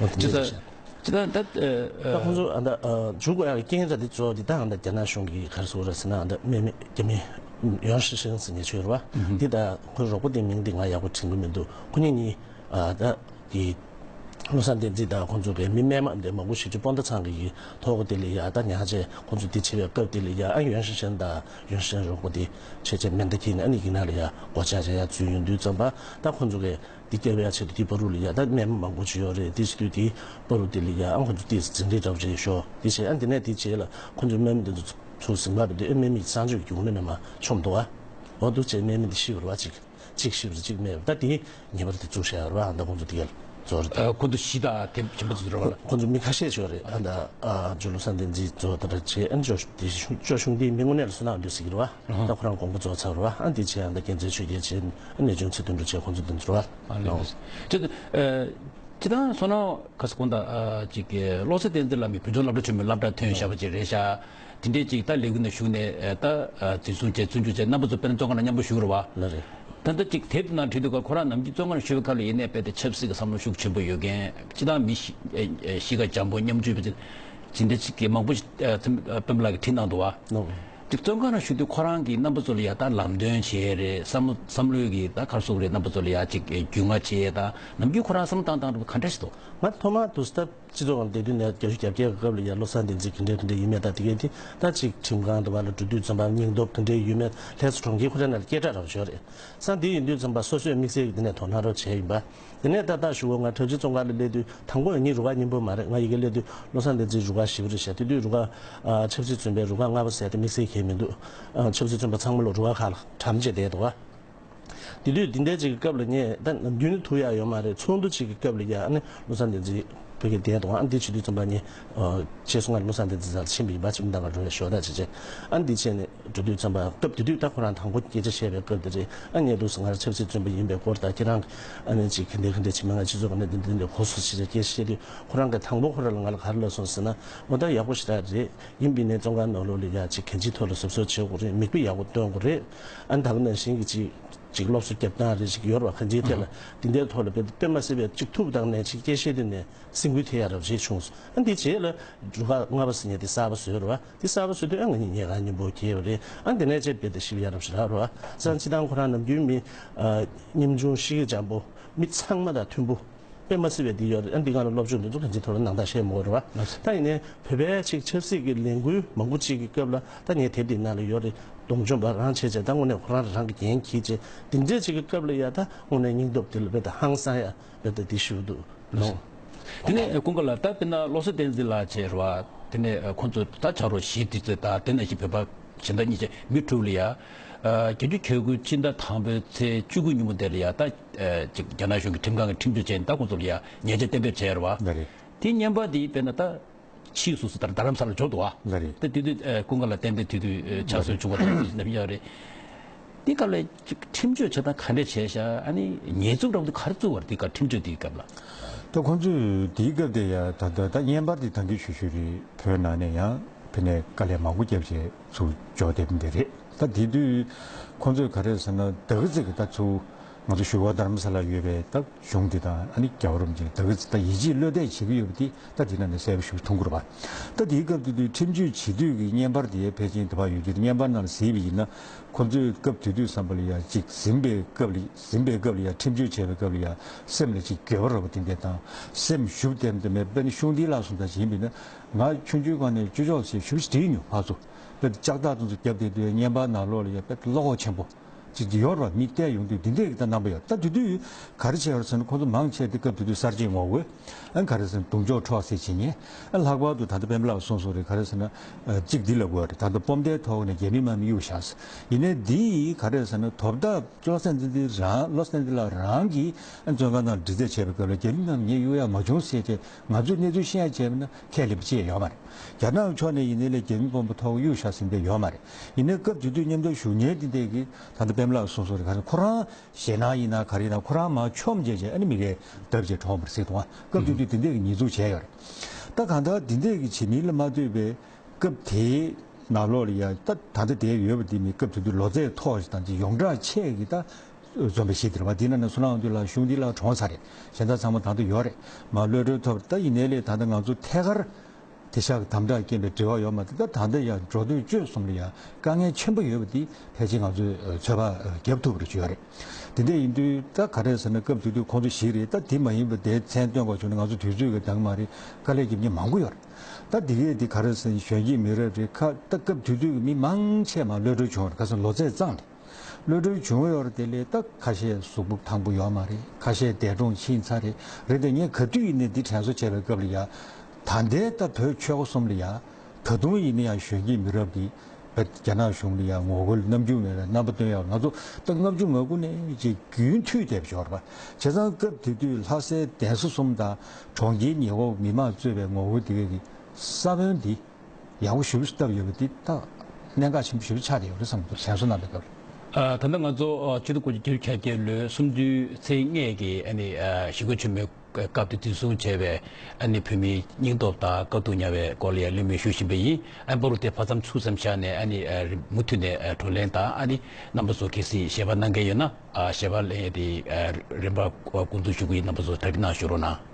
ཨ་དེ་འདྲ་ཅིག་བྱས། ཅི་ད་ད་ཨ་ཨ་ད་ཁོང་ཚོ་ཨ་ད་ཨ་འཇུག་དགོས་ཡག་གི་རྐྱེན་ར་དེ་གཙོ་བོ་དེ་ད་ཨ་ད་རྒྱ་ནག་གཞུང་གིས་ག་རེ་ཟེར་ར་ཟེར་ན། ཨ་ད་དམག་མི་རྒྱ་མི་ཡོན་ཧྲི་ཧྲན་ཟེར་མཁན་ཅིག་ཡོད་རེད་བ། དེ་ད་ཁོའི་རོགས་པ་དེ་མིང་དེ་ང་ཡག་པོ་དྲན་གི་མི་འདུག་ཁོ་གཉིས་གཉིས་ཨ་ད་དེ་བློ་བཟང་བསྟན་འཛིན་དང་ཁོང་ཚོ་གི་མི་དམན་མ་དེ་མང་པོ་ཞིག་ཅིག་སྤོན་ཟླ་ཚང་གི་ཐོག་དེ་ལ་ཡ་ད་ཉག་ཆེ་ཁོང་ཚོ་དེ་བྱེད་པའི་སྐབས་དེ་ལ་ཡ་ཨ་ཡོན་ཧྲི་ཧྲན་དང་ཡོན་ཧྲི་ཧྲན་རོགས་པ་དེ་བྱས་བྱས་མེ་མདའ་འཁྱེར་ནས་ཨ་ནི་ཡིག་ནག་ལ་ཡ་སྒོ་ལྕགས་བྱས་ཡ་འཛུལ་ཡོང་དུས་ཙམ་པ་ད་ཁོང་ཚོ་གི་དེ་སྐྱེལ་བའི་ཆེད་དུ་དེའི་བར་དུ་ལ་ཡ་ད་དམག་མི་མང་པོ་ཅིག་ཡོད་རེད། དེ་བྱེད་དུས་དེའི་བར་དུ་དེ་ལ་ཡ་ཨང་ཁོ་ཚོ་དེ་འཛིང་རེས་འདྲ་པོ་ཅིག་ཤོར། དེ་བྱས་ཨ་དེ་ནས་དེ་རྗེས་ལ་ཁོ་ཚོའི་དམག་མི་དེ་ཚོ་ཚུར་ཟིང་པ་རེད་དེ་ཨེ་དམག་མི་གསང་སྤྱོད་ཀྱི་རྒྱུ་ནོར་ནས་མར་མཆོངས་འདུག་ཨ། འོ་འདུག་བྱས་དམག་མི་དེ་ཤི་བ་རེད་བ། གཅིག་གཅིག་ཤི་བ་རེད། གཅིག་རྨས་པ། ད་དེ་ངེས་པར་དུ་བཙུགས་བཞག་ཡོད་རེད་བ། ཨ་ད་ཁོ་ཚོ་དེ་ག་ལ་ཚོར་རེད། ཨ་ཁོ་ཚོ་བཞི་དང་དེ་བྱིན་པ་ཚོ་རེད་བ། ཁོ་ཚོ་མི་ཁ་ཤས་ཤོར་རེད། ཨ་ད་ཨ་ཇོ་བློ་བཟང་བསྟན་འཛིན་ཚོ་དང་འདྲ་བྱས། ཨ་ནི་ཇོ་དེ་ཇོ་ཆུང་དེའི་མི་དངོས་གནས་ལ་བསོད་ནམས་འདུག་ཟེར་གྱི་རེད་བ། ད་ཁོ་རང་དགོངས་པ་རྫོགས་ཚར་རེད་བ། ཨ་འདི་བྱས་ཨ་ད་རྒྱལ་མཚན་ཆོས་རྒྱལ་བྱས། ཨ་ནི་ཇོ་ཚེ་དོན་གྲུབ་བྱས། ཁོ་ཚོ་འདི་ཚོ་རེད་བ། ཨ་ལགས། ཅི་ད་ཨ་ཅི་ད་སོ་ན་ག་ས་གོང་ད་ཨ་ཅིག་གི་བློ་བཟང་བསྟན་འཛིན་ལགས་མི་བོད་ལྗོངས་སློབ་གྲྭ་ཆེན་མོའི་སློབ་གྲྭ་ཐོན་བཞག་པ་ཅིག་རེད་ཤག་དེ་འདྲས་ཅིག་ད་ལས་འགུལ་ནང་ཞུགས་ནས་ཨ་ད་ཨ་འཛིན་བཟུང་བྱས་བཙོན་འཇུག་བྱས། རྣམ་པ་ཚོ་དཔེར་ན་བཙོན་ཁང་ནང་མཉམ་པོ་བཞུགས་རེད་བ། ལགས་རེད། ད་ལྟ་ཅིག་དེབ་ནང་བྲིས་འདུག་ག་ཁོ་རང་ནམ་རྒྱུན་བཙོན་ཁང་ནང་བཞུགས་པའི་སྐབས་ལ་ཡིན་ནའི་རྦད་དེ་ཆབ་སྲིད་ཀྱི་བསམ་བློ་ཤུགས་ཆེན་པོ་ཡོད་མཁན། སྤྱིར་བཏང་མི་གཤིས་ཨ་ཨ་གཤིས་ཀ་འཇམ་པོ་སྙོམས་འཇུག་པ་ཅིག་ཅིག་འདྲ་ཅིག་གི་མང་པོ་ཞིག་ཨ་ཚེ་རིང་སྤེན་པ་ལགས་ཀྱིས་བྲིས་གནང་འདུག་བ། ལགས། ཅིག་བཙོན་ཁང་ནང་བཞུགས་དུས་ཁོ་རང་གིས་རྣམ་པ་ཚོ་ལ་ཡ་ད་ལམ་སྟོན་བྱེད་ཡས་རེད། བསམ་བློ་བསམ་བློའི་གི་ད་ག་རེ་ཟེར་དགོས་རེད། རྣམ་པ་ཚོ་ལ་ཡ་ཅིག་རྒྱུས་མངའ་བྱེད་ཡས་ད་ནམ་རྒྱུན་ཁོ་རང་བསམ་བློ་བཏང་སྟངས་འདྲ་པོ་ག་འདྲ་ཞིག་འདུག་ང་ཐོག་མར་དུས་སྟབས་སྤྱི་ཚོགས་ནང་བསྡད་དུས་ནས་བརྒྱད་ཅུ་གྱ་བརྒྱད་ཀྱི་སྐབས་ལ་ཡ་བློ་བཟང་བསྟན་འཛིན་གྱི་འདྲ་དེ་འདྲ་ཡོད་མེད་ད་དེ་གས་དེ་ད་ཅིག་ཁྲིམས་ཁང་དུ་བ་ལ་འགྲོ་དུས་ཙམ་པ་སྙིང་སྟོབས་དེ་འདྲ་ཡོད་མེད་ལྷས་སུ་གྲོང་ཁྱེར་ཁོ་རང་ནང་ལ་སྐད་གྲགས་རང་ཤོར་རེད། ས་འདི་ཡིན་དུས་ཙམ་པ་སོ་སོས་དམིགས་བསལ་གྱི་འདི་ནས་དོ་སྣང་རོགས་བྱས་ཡིན་པ། དེ་ནས་ད་ལྟ་ཞུ་བ་ང་གྲྭ་ཆུ་བཙོན་ཁང་ལ་སླེབས་དུས་དང་པོ་ཡང་ངའི་རུ་ཁག་རྙིང་པ་མ་རེད། ང་ཡི་གེ་སླེབས་དུས་བློ་བཟང་བསྟན་འཛིན་རུ་ཁག་བཞི་པ་རེད་ཤག་དེ་དུས་རུ་ཁག་ཨ་ཆབ་སྲིད་བཙོན་པའི་རུ་ཁག་ལྔ་པ་ཟེར་དེ་དམིགས་བསལ་གང་ཡང་མི་འདུག་ཨ་ཆབ་སྲིད་བཙོན་པ་ཚང་མ་ལ་རུ་ཁག་ཁག་ལ་གྲམ་བྱས་བསྡད་འདུག་ག་དེ་དུས་འདི་འདྲའི་ཅིག་གི་སྐབས་ལ་ངས་ད་ནམ་རྒྱུན་ནི་ཐུག་ཡག་ཡོད་མ་རེད། ཚོགས་འདུ་ཅིག་གི་སྐབས་ལ་ཡ་ཨ་ནི་བློ་བཟང་བསྟན་འཛིན་བོད་སྐད་བསྟན་འདུག་ཨ་འདི་བྱེད་དུས་ཙམ་པ་ངས་ཨ་ཆེད་སོང་ང་བློ་བཟང་བསྟན་འཛིན་རྩ་ལ་ཕྱིན་པ་ཡིན་པ་ཕྱིན་མདང་ག་འགྲོ་བའི་ཞོགས་ད་བྱེད་བྱེད་ཨ་འདི་བྱས་ནས། འགྲོ་དུས་ཙམ་པ་སྐབས་དེ་དུས་ད་ཁོ་རང་དང་པོ་སྐད་ཆ་བཤད་པའི་སྐབས་དེ་རེད། ཨ་ངས་འདུག་སེ་ང་རང་ཆབ་སྲིད་བཙོན་པ་ཡིན་པའི་སྐོར་དང་ཁྱེད་རང་ཨ་ནི་ཅིག་ག་འདྲ་ག་འདྲ་བྱེད་མིན་ང་སྤྱི་ཚོགས་ཀྱི་གནད་དོན་འདི་འདྲ་གོ་སོང་ཞེས་སྐད་ཆ་བཤད་དུས་ཁོ་རང་གིས་དང་པོ་ཁོ་རང་ལ་ང་ལ་ག་རེ་ལབ་སོང་ཟེར་ན། འོ་ད་ཡག་པོ་ཞེ་དྲག་རེད། ཡིན་པ་ཡིན་ནའི་བཙོན་ཁང་ནང་ལོགས་ལ་ཡ་ཅིག་གང་ཅིའི་ཐོག་ལ་གཟབ་གཟབ་བྱེད་དགོས་རེད། མིག་དཔེ་ཡག་པོ་སྟོན་དགོས་རེད། ཨ་ནི་ད་ག་ནང་བཞིན་གྱི་ཅིག་ཅིག་སློབ་གསོ་རྒྱབ་སྟངས་རེད་ཅིག་ཡོད་རེད་བ། གང་ཅིའི་ཐད་ལ་འདི་འདྲའི་ཐོག་ལ་དཔེ་དཔེ་མ་སྲིད་པའི་ཅིག་ཐུབ་དང་ནས་ཅིག་སྐད་བཤད་དུས་ནས་སེམས་འགུལ་ཐེབས་ཡག་རབ་བྱས་བྱུང་སོང་། ཨ་འདི་རྗེས་ལ་རུ་ཁག་ལྔ་པ་ཟེར་མཁན་དེ་གསར་པ་བཟོས་རེད་བ། དེ་གསར་པ་བཟོས་དུས་ཨ་ང་གཉིས་ཉལ་ཁང་མཉམ་པོ་གྱེས་པ་རེད། ཨ་དེ་ནས་བྱས་རྦད་དེ་ཞིབ་ཡ་རབས་ཞེ་དྲག་རེད་བ། སང་སྤྱིར་བཏང་ཁོ་རང་ནམ་རྒྱུན་མི་ཨ་ཉམ་ཆུང་གཤིས་ཀ་འཇམ་པོ་མི་ཚང་མ་དང་མཐུན་པོ་དཔེ་མ་སྲིད་པའི་འདི་ཡོད་རེད། ཨ་འདི་སྒང་ལ་སློབ་སྦྱོང་འདི་ཚོ་གང་ཅིའི་ཐོག་ལ་ནང་ལྟར་བཤད་མི་དགོས་རེད་བ། ད་ཡིན་ནའི་བོད་པའི་ཅིག་ཆབ་སྲིད་ཀྱི་ལས་འགུལ་མང་པོ་ཅིག་གི་སྐབས་ལ་ད་ངའི་དེབ་འདི་ནང་ལ་ཡོད་རེད། གདོང་མཆོང་པ་རང་བྱས་བྱས་ད་དངོས་གནས་ཁོ་རང་རང་གི་འགན་འཁྱེར་བྱས་འདི་འདྲའི་ཅིག་གི་སྐབས་ལ་ཡ་ད་དངོས་གནས་སྙིང་སྟོབས་འདི་ལ་རྦད་དེ་ཧང་སང་ཡ་རྦད་དེ་འདི་ཞུ་འདུག་ལོ། དེ་ནས་ཀུན་དགའ་ལགས་ད་དཔེར་ན་བློ་བཟང་བསྟན་འཛིན་ལགས་བྱས་རེད་བ། དེ་ནས་ཁོང་ཚོ་ད་ཆ་རོགས་གཞིས་དེ་ཚོ་ད་དེ་ནང་བཞིན་བོད་པ་གཞན་དག་གཉིས་བྱས་མི་དྲུག་ལ་ཡ། བརྒྱད་ཅུ་གྱ་དགུ་ཕྱི་ཟླ་དང་པོའི་ཚེས་བཅུ་དགུ་ཉིན་མོ་དེ་ལ་ཡ་ད་ཅིག་རྒྱ་ནག་གཞུང་གི་ཁྲིམས་ཁང་གིས་ཁྲིམས་གཅོད་བྱས་ནས་ད་ཁོང་ཚོ་ལ་ཡ་ཉེས་ཆད་གཏན་འབེབས་བྱས་རེད་བ། ལགས་རེད། དེ་བརྙན་པར་དེ་དཔེར་ན་ད་ཕྱིས་སུ་སུ་ལྟར་རྡ་རམ་ས་ལ་འབྱོར་འདུག་བ། ལགས་རེད། ད་དེ་དུས་ཀུན་དགའ་ལགས་ཏན་ཏན་དེ་དུས་ཕྱག་སོར་བྱུང་བ་དང་ནམ་ཡག་རེད། འདི་སྐབས་ལ་ཁྲིམས་གཅོད་བྱེད་སྟངས་ག་འདྲ་བྱས་ཤག་ཨ་ནི་ཉེས་འཛུགས་འདྲ་པོ་འདི་ག་རེ་བཙུགས་པ་རེད། འདི་སྐབས་ཁྲིམས་གཅོད་འདིའི་སྐབས་ལ། ད་ཁོང་ཚོས་དེའི་སྐབས་དེ་ཡ་ད་ད་ད་བརྙན་པར་འདི་ཐང་གི་ཤུ་ཤུ་རེད། བོད་ནང་ནས་ཡང་ཕ་ནས་དཀའ་ལས་མང་པོ་བརྒྱབ་བྱས་ཚུར་འབྱོར་བསྡད་པ་འདི་རེད། ད་དེ་དུས་ཁོང་ཚོས་ག་རེ་ཟེར་ན་ད་ག་ཙིག་གི་ད་ཚུར་ང་ཚོ་བཞུགས་སྒར་རྡ་རམ་ས་ལ་ཡོད་པའི་ད་གཞུང་འདི་དང་ཨ་ནི་རྒྱལ་བ་རིན་པོ་ཆེ་ད་ག་ཙིག་ད་ཡིད་ཆེས་བློ་གཏད་བྱེད་ཀྱི་ཡོད་པ་འདི། ད་དེ་ནང་ནས་གསལ་པོ་ཞིག་མཐོང་གི་རེད་པ། ད་དེའི་སྐབས་དེ་དུས་ཁྲིམས་གཅོད་བྱེད་དུས་ཀྱི་བརྙན་པར་དེ་ཕལ་ཆེར་དེ་བར་ཡོད་རྒྱུ་དེ་བརྙན་པར་ནང་ལ་གཟིགས་པ་ཡིན་ན། ཁོ་ཚོས་སྐབས་དེ་དུས་བསམ་པ་ལ་ཡ་གཅིག་ཟིན་པའི་སྐབས་ལ་ཟིན་པའི་སྐབས་ལ་ཡ་ཁྲིམས་གཅོད་བྱས་པའི་སྐབས་ལ་ཡ་སེམས་ལ་གཅིག་འགྱོད་པ་ར་བ་དེ་འདྲ་དང་སེམས་ཞུམ་ལྡེམ་དེ་མེད་པ་ནི་གཞུང་འདི་ལ་སོང་ཙང་ཡིན་པས་ན་ང་ཆུང་ཆུང་སྒང་ནས་ཆོས་ཕྱོགས་ཟེར་ཞུ་ཞིག་བྲིས་མྱོང་ཕར་ཚུར་དཔེ་ལྕགས་ཐག་དེ་ཚོ་བརྒྱབ་བསྡད་དུས་བརྙན་པར་ནང་ལོགས་ལ་ཡ་དཔེ་བློ་ཁོག་ཆེན་པོ། ཅིག་ཡོད་རེད་བ། མི་བལྟས་ཡོང་དུས་འདི་འདྲས་ཀྱི་ད་རྣམ་པ་ཡོད། ད་དེ་དུས་ག་རེ་བྱས་ཡོད་རེད་ཟེར་ན་ཁོང་ཚོ་མང་ཆེ་དེ་སྐབས་དེ་དུས་གསར་བརྗེའི་ངོ་རྒོལ་ཨ་ག་རེ་ཟེར་ན་གདོང་ཕྱོགས་འཕྲོག་བསྲེགས་བྱེད་མཁན་ཨ་ལྷག་པར་དུ་ད་ལྟ་སྤེན་པ་ལགས་གསུངས་སོང་རེད། ག་རེ་ཟེར་ན་ཨ་གཅིག་འདི་ལབ་དགོས་རེད། ད་ལྟ་སྤོམ་མདའི་ཐོག་ནས་རྒྱ་མི་དམག་མི་གཡུགས་བཞག་ཟེར། ཡིན་ནའི་འདི་ཡིས་ག་རེ་ཟེར་ན་དོ་བདག་བློ་བཟང་བསྟན་འཛིན་རང་བློ་བཟང་བསྟན་འཛིན་ལགས་རང་གིས་ཨ་བཙོན་ཁང་ནང་འདྲི་རྩད་བྱས་པའི་སྐབས་ལ་རྒྱ་མི་དམག་མི་ངས་གཡུག་ཡག་མ་བྱུང་ཟེར་ཏེ་ང་ཚོས་གནས་ཚུལ་ཤེས་ཡག་བྱས་པ་ན་ཁས་ལེན་པ་ཅི་ཡང་ཡོད་མ་རེད། རྒྱ་ནག་ཕྱོགས་ནས་ཡིན་ནའི་ལས་རྒྱ་མི་དཔོན་པོ་ཐོག་གཡུགས་བཞག་ཟིན་པ་ཡོད་མ་རེད། ཡིན་ནའི་སྐབས་དེ་དུས་མཉམ་དུ་བཞུགས་མཁན་དེ་འདྲས་ཀྱིས་ད་ལྟ་སྤེན་པ་ལགས་གསུངས་སོང་རེད། ག་རེ་ཁོ་རང་ཞེད་སྣང་ཡིན་ན་ག་རེ་ཡིན་ན་ཁོ་རང་མར་མཆོངས་བྱས་བྱས་ཨ་ནི་མི་རེ་བརྡབས་བྱས་གྲོངས་པ་རེད་ཟེར་འདུག་ཨ། སྐབས་དེ་དུས་དེ་འདྲས་ཀྱི་ཉེས་འཛུགས་བྱས་ཡོད་རེད། ད་གང་ལྟར་དེ་འདྲས་ཀྱི་བྱེད་མིན་ལ་མ་ལྟོས་པའི་སྐབས་དེའི་ནང་ལོགས་ལ་ཡ་ད་ད་ལྟ་དེ་ཡོད་པ་དེ་མིན་སྐབས་དེ་དུས་ལོ་ཚད་མཐོ་ཞིག་དང་ཅིག་ཡོངས་གྲགས་ཆེ་གི་ད་བཙོན་པ་ཞིག་དེ་རེད་བ། དེ་ནང་ནས་བསོད་ནམས་དབང་འདུས་ལགས་གཞུང་འདི་ལ་གྲོངས་ཚར་རེད། གཞན་དག་ཚང་མ་ད་ལྟ་ཡོད་རེད། མར་གློད་གྲོལ་ཐོབ་ད་ཡིན་ནའི་ལས་ད་ལྟ་ང་ཚོ་ཐད་ཀར། དེ་ཤག་གི་དམ་དྲག་རྐྱེན་པས་འབྲེལ་བ་ཡོད་མ་རེད། ད་ད་ལྟ་ཡང་འགྲོ་སྡོད་སྤྱོད་གསུམ་ལ་ཡང་དཀའ་ངལ་ཆེན་པོ་ཡོད་པ་འདི་ཕལ་ཆེར་ང་ཚོས་ཚོད་དཔག་རྒྱབ་ཐུབ་པ་རེད་བརྗོད་རེད། དེ་འདྲ་ཡིན་དུས་ད་ག་རེ་ཟེར་ན་སྐབས་དེ་དུས་ཁོང་ཚོ་ཞིག་རེད། ད་དེ་མ་ཡིན་པ་དེ་མཚན་སྟོན་དགོས་བྱུང་ན་ང་ཚོ་དུས་ཚོད་ཀྱི་འདང་མ་རེད། དཀའ་ལས་རྒྱབ་མཁན་མང་པོ་ཡོད་རེད། ད་དེ་གས་དེ་ག་རེ་ཟེར་ན་གཞོན་སྐྱེས་མི་རབས་རེད་ཁ་ད་སྐབས་དེ་དུས་ཀྱི་མི་མང་ཆེ་མར་གློད་གྲོལ་བྱུང་བ་རེད། ག་ཟེར་ན་ལོ་ཚད་ཙམ་རེད། གློད་གྲོལ་བྱུང་ཡོད་རེད། དེ་ལས་ད་ཁ་ཤས་གཟུགས་པོ་ཐང་པོ་ཡོད་མ་རེད། ཁ་ཤས་འདས་གྲོངས་ཕྱིན་ཚར་རེད། རེད་དེ་ངས་ག་དུས་ཡིན་ནའི་འདི་དྲན་གསོ་བྱས་པའི་སྐབས་ལ་ཡ་ད་ལྟའི་ད་བོད་ཆོལ་ཁ་གསུམ་ལ་ཡ་ད་དུང་ཡིན་ན་ཡང་གཞོན་སྐྱེས་མི་རབས་ཀྱིས་བོད་རྒྱ་ནག་གཞུང་ལ་ཡ་ངོ་རྒོལ་རྣམ་འགྱུར་མེད་པའི་རྣམ་པ་སྟོན་ཡག་ང་ཚོ་ད་ལྔ་བཅུ་ང་དགུ་ནས་ཅིག་རྒྱུན་མཐུད་བསྡད་པ་ཞིག་ཡོད་རེད་པ། བྱས་ཙང་སྐབས་དེ་དུས་ལྷ་སའི་གདན་ས་གསུམ་དང་གྲོང་ཁྱེར་ཉེ་འོག་མི་མང་གཙོས་པའི་ངོ་རྒོལ་དེ་གའི་གི་ས་བོན་འདི། ཡག་པོ་ཞེ་པོ་ཞིག་བཏབ་ཡོད་པ་འདི་ད་གནད་འགག་ཆེན་པོ་ཞེ་པོ་ཆགས་བསྡད་ཡོད་རེད་བསམ་འདུག་དྲན་གསོ་གནང་བའི་སྐབས་ལ། ཨ། ད་ལྟ་ང་ཚོ་ཨ་ཆིག་སྟོང་དགུ་བརྒྱ་བརྒྱད་ཅུ་གྱ་བརྒྱད་ལོའི་གསུམ་བཅུའི་ཚེས་ལྔ་གི་ཨ་ནི་ཨ་ཞི་རྒོལ་ཆེན་མོའི་སྐབས་དེ་དུས་གསུངས་བྱས་པའི་ཨ་ནི་བོད་མིའི་སྙིང་སྟོབས་དང་དཀའ་སྡུག་མྱངས་པའི་སྐོར་ལ་ཡང་གླེང་མོལ་ཞུ་བཞིན་པ་ཡིན། ཨ་ནི་བར་དུ་དེ་བར་མཚམས་ཚུགས་ཙམ་བཞག་ནས་ཨ་ནི་ཨ་མུ་མཐུད་ནས་ཨ་བགྲོ་གླེང་དང་ཨ་ནི་རྣམ་པ་ཚོ་གལ་སྲིད་ཞལ་པར་གནང་མཁན་ཡོད་ན་ཨ་ཞལ་པར་ལེན་ཡས་དེ་ཨ་རིམ་པ་འགོ་འཛུགས་ཞུ་གི་ཡིན། རྣམ་པ་ཚོ་དྲ་རྒྱ་ནང་བཞུགས་རོགས་གནང་།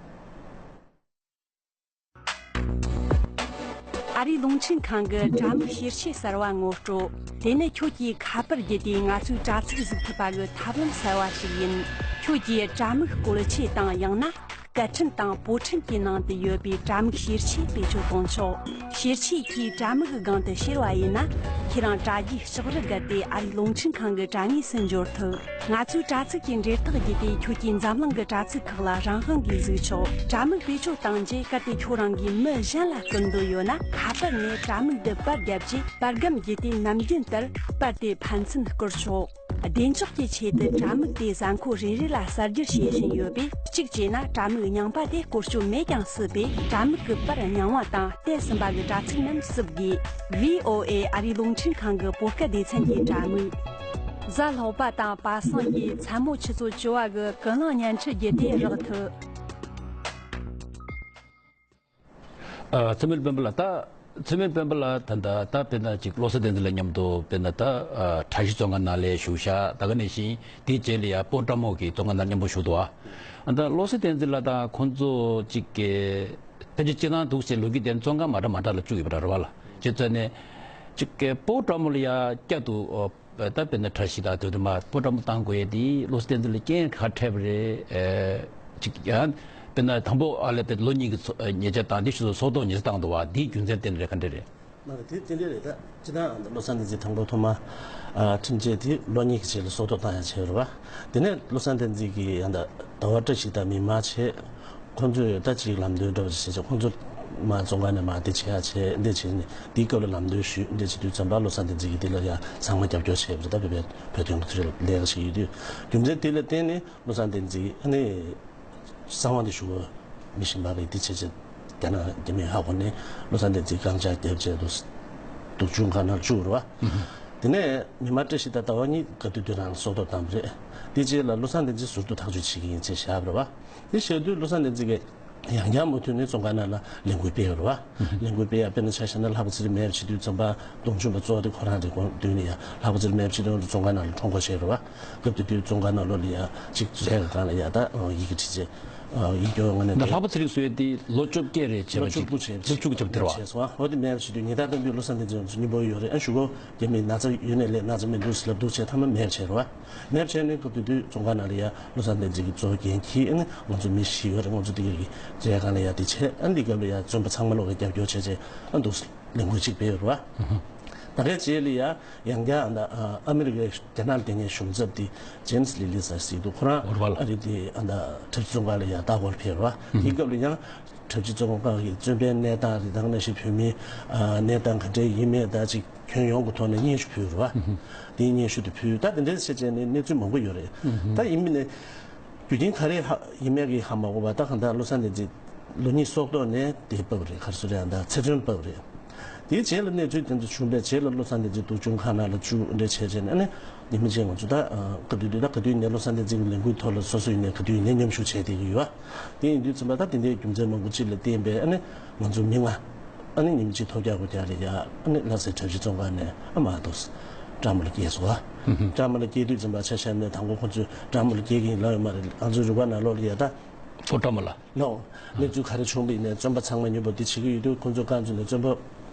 ཨ་རིའི་རླུང་འཕྲིན་ཁང་གི་དྲ་མིག་ཤེར་ཆས་གསར་བ་ངོ་སྤྲོད། དེ་ནི་ཁྱོད་ཀྱིས་ཁ་པར་བརྒྱུད་དེ་ང་ཚོའི་དྲ་ཚིགས་གཟིགས་ཐུབ་པ་གི་ཐབས་ལམ་གསར་བ་ཞིག་ཡིན། ཁྱོད་ཀྱིས་དྲ་མིག་བཀོལ་ཆས་དང་ཡང་ན་སྐད་འཕྲིན་དང་པོ་འཕྲིན་གྱི་ནང་དུ་ཡོད་པའི་དྲ་མིག་ཤེར་ཆས་བེད་སྤྱོད་གཏོང་ཆོག་ཤེར་ཆས་ཀྱིས་དྲ་མིག་གི་སྒང་དུ་ཤེར་བ་ཡིན་ན། ཁྱེད་རང་དྲ་རྒྱའི་ལྕགས་རི་བརྒལ་ཏེ་ཨ་རིའི་རླུང་འཕྲིན་ཁང་གི་དྲ་ངོས་སུ་འབྱོར་ཐུབ། ང་ཚོའི་དྲ་ཚིགས་ཀྱི་འབྲེལ་ཐག་བརྒྱུད་དེ་ཁྱོད་ཀྱིས་འཛམ་གླིང་གི་དྲ་ཚིགས་ཁག་ལ་རང་དབང་གིས་གཟིགས་ཆོག་དྲ་མིག་བེད་སྤྱོད་བཏང་རྗེས་གལ་ཏེ་ཁྱོད་རང་གིས་མི་གཞན་ལ་བསྐུར་འདོད་ཡོད་ན། ཁ་པར་ནས་དྲ་མིག་འདི་པར་བརྒྱབ་རྗེས་པར་སྒམ་བརྒྱུད་དེ་ནམ་རྒྱུན་ལྟར་པར་དེ་ཕན་ཚུན་བསྐུར་ཆོག་བདེ་འཇགས་ཀྱི་ཆེད་དུ་དྲ་མིག་དེ་གཟའ་འཁོར་རེ་རེ་ལ་གསར་བསྒྱུར་བྱེད་བཞིན་ཡོད་པས། གཅིག་བྱས་ན་དྲ་མིག་རྙིང་པ་དེ་བཀོལ་སྤྱོད་མེད་ཀྱང་སྲིད་པས། དྲ་མིག་གི་པར་རྙིང་བ་དང་བསྟན་ཟིན་པ་གི་དྲ་ཚིགས་རྣམས་བསུབ་དགོས། ཝི་ཨོ་ཨེ་ཨ་རིའི་རླུང་འཕྲིན་ཁང་གི་བོད་སྐད་སྡེ་ཚན་གྱི་དྲ་མིག་གཟའ་ལྷག་པ་དང་པ་སངས་ཀྱིས་མཚན་མོ་ཆུ་ཚོད་བཅུ་པ་གི་ཀུན་གླེང་བརྙན་འཕྲིན་བརྒྱུད་དེ་རག་ཐུབ། ཨ། ཚེ་སྨད་དཔོན་པོ་ལགས། ད་ཚེ་སྨད་དཔོན་པོ་ལགས་ད་ལྟ་ད་དཔེར་ན་ཅིག་བློ་བཟང་བསྟན་འཛིན་ལགས་མཉམ་དུ་དཔེར་ན་ད་ཨ་དྲ་ཞིབ་བཙོན་ཁང་ནང་ལ་བཞུགས་ཤག་ད་ག་ནང་བཞིན་དེའི་རྗེས་ལ་ཡ་སྤོ་བཀྲ་མོ་གི་བཙོན་ཁང་ནང་མཉམ་པོ་བཞུགས་འདུག་ཨ། ད་བློ་བཟང་བསྟན་འཛིན་ལགས་དང་ཁོང་ཚོ་ཅིག་གི་ཕལ་ཆེར་སྤྱི་བཏང་འདུག་ཟེར་ལོ་རྒྱུས་དེ་བཙོན་ཁང་མ་འདྲ་མ་འདྲ་ལ་བཅུག་ཡོད་པ་འདྲ་རེད་བ་ལ། བྱས་ཙང་ནས་ཅིག་གི་སྤོ་བཀྲ་མོ་ལ་ཡ་བསྐྱར་དུ་ཨ། ད་དཔེར་ན་དྲ་ཞིག་དང་དེ་དུ་མ་སྤོ་བཀྲ་མོ་བཏང་དགོས་ཡས་དེ་བློ་བཟང་བསྟན་འཛིན་ལ་རྐྱེན་ག་འཕྲད་པ་རེད། ཨེ། ཅིག་ཡང་དཔེར་ན་དང་པོ་ཨ་ལས་དཔེ་ལོ་གཉིས་ཀྱི་ཚོ་ཉེས་ཆད་བཏང་དེ་ཕྱིས་སུ་སྲོག་ཐོག་ཉེས་ཆད་བཏང་འདུག་བ། དེའི་རྒྱུ་མཚན་དེ་ནི་རེད་ག་འདྲ་རེད། མ་རེད། དེ་དེ་འདྲ་རེད། ད་སྤྱིར་བཏང་བློ་བཟང་བསྟན་འཛིན་དང་པོ་ཐོག་མ་ཨ་ཁྲིམས་ཆད་དེ་ལོ་གཉིས་ཀྱི་རྗེས་ལ་སྲོག་ཐོག་བཏང་ཡ་བྱས་རེད་བ། དེ་ནས་བློ་བཟང་བསྟན་འཛིན་གྱིས་ཡང་ད་ཟླ་བ་བཀྲ་ཤིས་དང་མི་མང་བྱས། ཁོང་ཚོས་ད་ཅིག་ལམ་སྟོན་འདྲ་བ་ཞིག་བྱས་བྱས་ཁོང་ཚོ་མ་བཙོན་ཁང་ནས་མ་འདི་བྱེད་ཡ་བྱས་འདི་བྱས་ནས་འདིའི་སྐབས་ལ་ལམ་སྟོན་ཞུས་འདི་བྱེད་དུས་ཙམ་པ་བློ་བཟང་བསྟན་འཛིན་གྱིས་འདི་ལ་ཡ་ཚང་མ་རྒྱབ་སྐྱོར་བྱས་པ་རེད། ད་བོད་པའི་བོད་དོན་གྱི་ལས་ཀ་ཞིག་ཡོད་དུས་རྒྱུ་མཚན་དེ་ལ་བརྟེན་ནས་བློ་བཟང་བསྟན་འཛིན་ཨ་ནི་གསང་བ་འདི་ཞུ་བ་མི་ཤེས་པ་རེད། འདི་བྱས་བྱས་རྒྱ་ནག་རྒྱ་མིས་ཧ་གོ་ནས་བློ་བཟང་བསྟན་འཛིན་རྐང་བཅག་བརྒྱབ་བྱས་འདུག་སྡུག་སྦྱོང་ཁང་ནང་བཅུག་རེད་བ། དེ་ནས་ཉི་མ་བཀྲ་ཤིས་དང་ཟླ་བ་གཉིས་ག་དུས་དུས་རང་སྲོག་ཐོག་བཏང་བ་རེད། དེ་རྗེས་ལ་བློ་བཟང་བསྟན་འཛིན་ཟུར་དུ་ཐག་གཅོད་བྱེད་ཀྱི་ཡིན་ཅེས་བཞག་པ་རེད་བ། དེ་བཤད་དུས་བློ་བཟང་བསྟན་འཛིན་གྱིས་ཡང་བསྐྱར་མུ་མཐུད་ནས་བཙོན་ཁང་ནང་ལ་ལས་འགུལ་སྤེལ་བ་རེད་བ། ལས་འགུལ་སྤེལ་ཡ་དཔེར་ན་ཆ་བཞག་ན་ལྷག་པ་ཚེ་རིང་མེད་པ་བྱེད་དུས་ཙམ་པ་སྟོང་མཆོད་པ་གཙོ་བོ་དེ་ཁོ་རང་རེད། དགོངས་དོན་ནི་ཡ་ལྷག་པ་ཚེ་རིང་མེད་པ་བྱེད་དུས་བཙོན་ཁང་ནང་ལ་ཁྲོམ་སྐོར་བྱས་རེད་བ། སྐབས་དེ་དུས་བཙོན་ཁང་ནང་ལོགས་ལ་ཡ་གཅིག་རྒྱ་གར་སྒང་ལ་ཡ་ད་ཡི་གེ་བྲིས་རྗེས་ཡིག་སྐྱོར་ངོས་ནས་ད་ལྷག་པ་ཚེ་རིང་ཟེར་དེ་ལོ་བཅོ་བརྒྱད་རེད་བྱས་པ་ཅིག་ལོ་བཅུ་དགུ་བྱས་པ་དེ་རེད་བ། བྱས་སོང་བ། འོ་དེ་མེད་པ་བྱེད་དུས་ཉེས་དག་དམ་པའི་བློ་བཟང་བསྟན་འཛིན་ང་ཚོ་སྙིང་པོ་ཡོད་རེད། ཨ་ཞུ་གོ་རྒྱ་མིས་ན་ཚ་ཡོད་ནས་ལས་ན་ཚ་མི་འདུག་ཟེར་ལབ་འདུག་བྱས་མཐའ་མ་མེད་པ་བྱས་རེད་བ། མེད་པ་བྱས་ནས་སྐབས་དེ་དུས་བཙོན་ཁང་ནང་ལ་ཡ་བློ་བཟང་བསྟན་འཛིན་གྱི་གཙོ་བོ་འགན་འཁྱེར་ཨ་ནི་ང་ཚོ་མི་བཞི་ཡོད་རེད། ང་ཚོ་དེ་ག་གི་རྒྱ་གར་སྒང་ལ་ཡ་དེ་བྱས་ཨ་འདི་སྐབས་ལ་ཡ་བཙོན་པ་ཚང་མ་ལོག་གི་རྒྱབ་སྐྱོར་བྱས་བྱས་ཨ་འདུག་ལས་འགུལ་གཅིག་སྤེལ་ཡོད་རེད་བ། ད་གའི་རྗེས་ལ་ཡ་ཡང་བསྐྱར་ཨ་ནི་ཨ་མི་རི་ཀའི་རྒྱ་ནག་ལ་བསྡད་མཁན་གཞུང་ཚབ་དེ་ཇེམ་སི་ལི་ལི་ཟེར་ཞིག་འདུག་ཁོ་རང་ཨ་རི་དེ་ཨ་ད་འཁྲབ་ཆུ་བཙོན་ཁང་ལ་ཡ་ལྟ་སྐོར་ཕེབས་རེད་བ། དེའི་སྐབས་ལ་ཡང་འཁྲབ་ཆུ་བཙོན་ཁང་གི་བཙོན་པའི་གནས་སྟངས་རེད། ད་ག་ནང་བཞིན་བོད་མིའི་ཨ་གནས་སྟངས་ག་འདྲ་ཡིན་མེད་ད་ཅིག་ཁྱོན་ཡོངས་ཀྱི་ཐོག་ནས་སྙན་ཞུ་ཕུལ་རེད་བ། དེའི་སྙན་ཞུ་དེ་ཕུལ། ད་དེ་འདྲའི་བྱས་བྱས་ནས་གནས་ཚུལ་མང་པོ་ཡོད་རེད། ད་ཡིན་མིན་ནས་རྒྱུ་རྐྱེན་ག་རེ་ཧ་ཡིན་མེད་ཀྱི་ཧ་མ་གོ་བ། ད་གང་ལྟར་བློ་བཟང་བསྟན་འཛིན་ལོ་གཉིས་སྲོག་ཐོག་ནས་དེ་བབས་རེད། ག་རེ་ཟེར་རེད། ཨ་ད་ཚེ་བཙོན་བབས་རེད། དེའི་རྗེས་ལ་གནས་ཚུལ་དེ་ཚོ་བྱུང་བའི་རྗེས་ལ་བློ་བཟང་བསྟན་འཛིན་སྡུག་སྦྱོང་ཁང་ནང་ལ་བཅུག་འདྲ་བྱས་བྱས་ནས་ཨ་ནི་ཉི་མ་གཅིག་ང་ཚོ་ད་ག་དུས་དུས་ད་ག་དུས་ཡིན་ནའི་བློ་བཟང་བསྟན་འཛིན་གྱི་ལས་འགུལ་ཐོག་ལ་སོ་སོ་ཡིན་ནའི་ག་དུས་ཡིན་ནའི་མཉམ་ཞུགས་བྱས་བསྡད་ཀྱི་ཡོད་བ། དེ་ཡིན་དུས་ཙམ་པ་ད་དེ་འདྲའི་རྒྱུ་མཚན་མང་པོ་ཅིག་ལ་བརྟེན་པའི་ཨ་ནི་ང་ཚོ་མི་ལྔ་ཨ་ནི་ཉི་མ་གཅིག་ཐོལ་རྒྱག་ཁོལ་རྒྱག་རེད་ཡ། ཨ་ནི་ལྷ་སའི་འཁྲབ་ཆུ་བཙོན་ཁང་ནས་ཨ་མ་ཏོག་ཙམ་བཀྲ་མོ་ལ་སྐྱེལ་སོང་བ། བཀྲ་མོ་ལ་སྐྱེལ་དུས་ཙམ་པ་ཆ་བཞག་ན་དང་པོ་ཁོ་ཚོས་བཀྲ་མོ་ལ་སྐྱེལ་གྱི་ཡིན་ལབ་ཡོད་མ་རེད། ང་ཚོའི་རུ་ཁག་ནང་ལོགས་ལ་ཡ་ད་སྤོ་བཀྲ་མོ་ལ། ལོ། གནས་ཚུལ་ག་རེ་བྱུང་བ་ཡིན་ནའི་བཙོན་པ་ཚང་མ་མཉམ་པོ་འདི་བྱེད་ཀྱི་ཡོད་དུས་ཁོ་ཚོས་རྐང་བཙུགས་ནས་བཙོན་པ་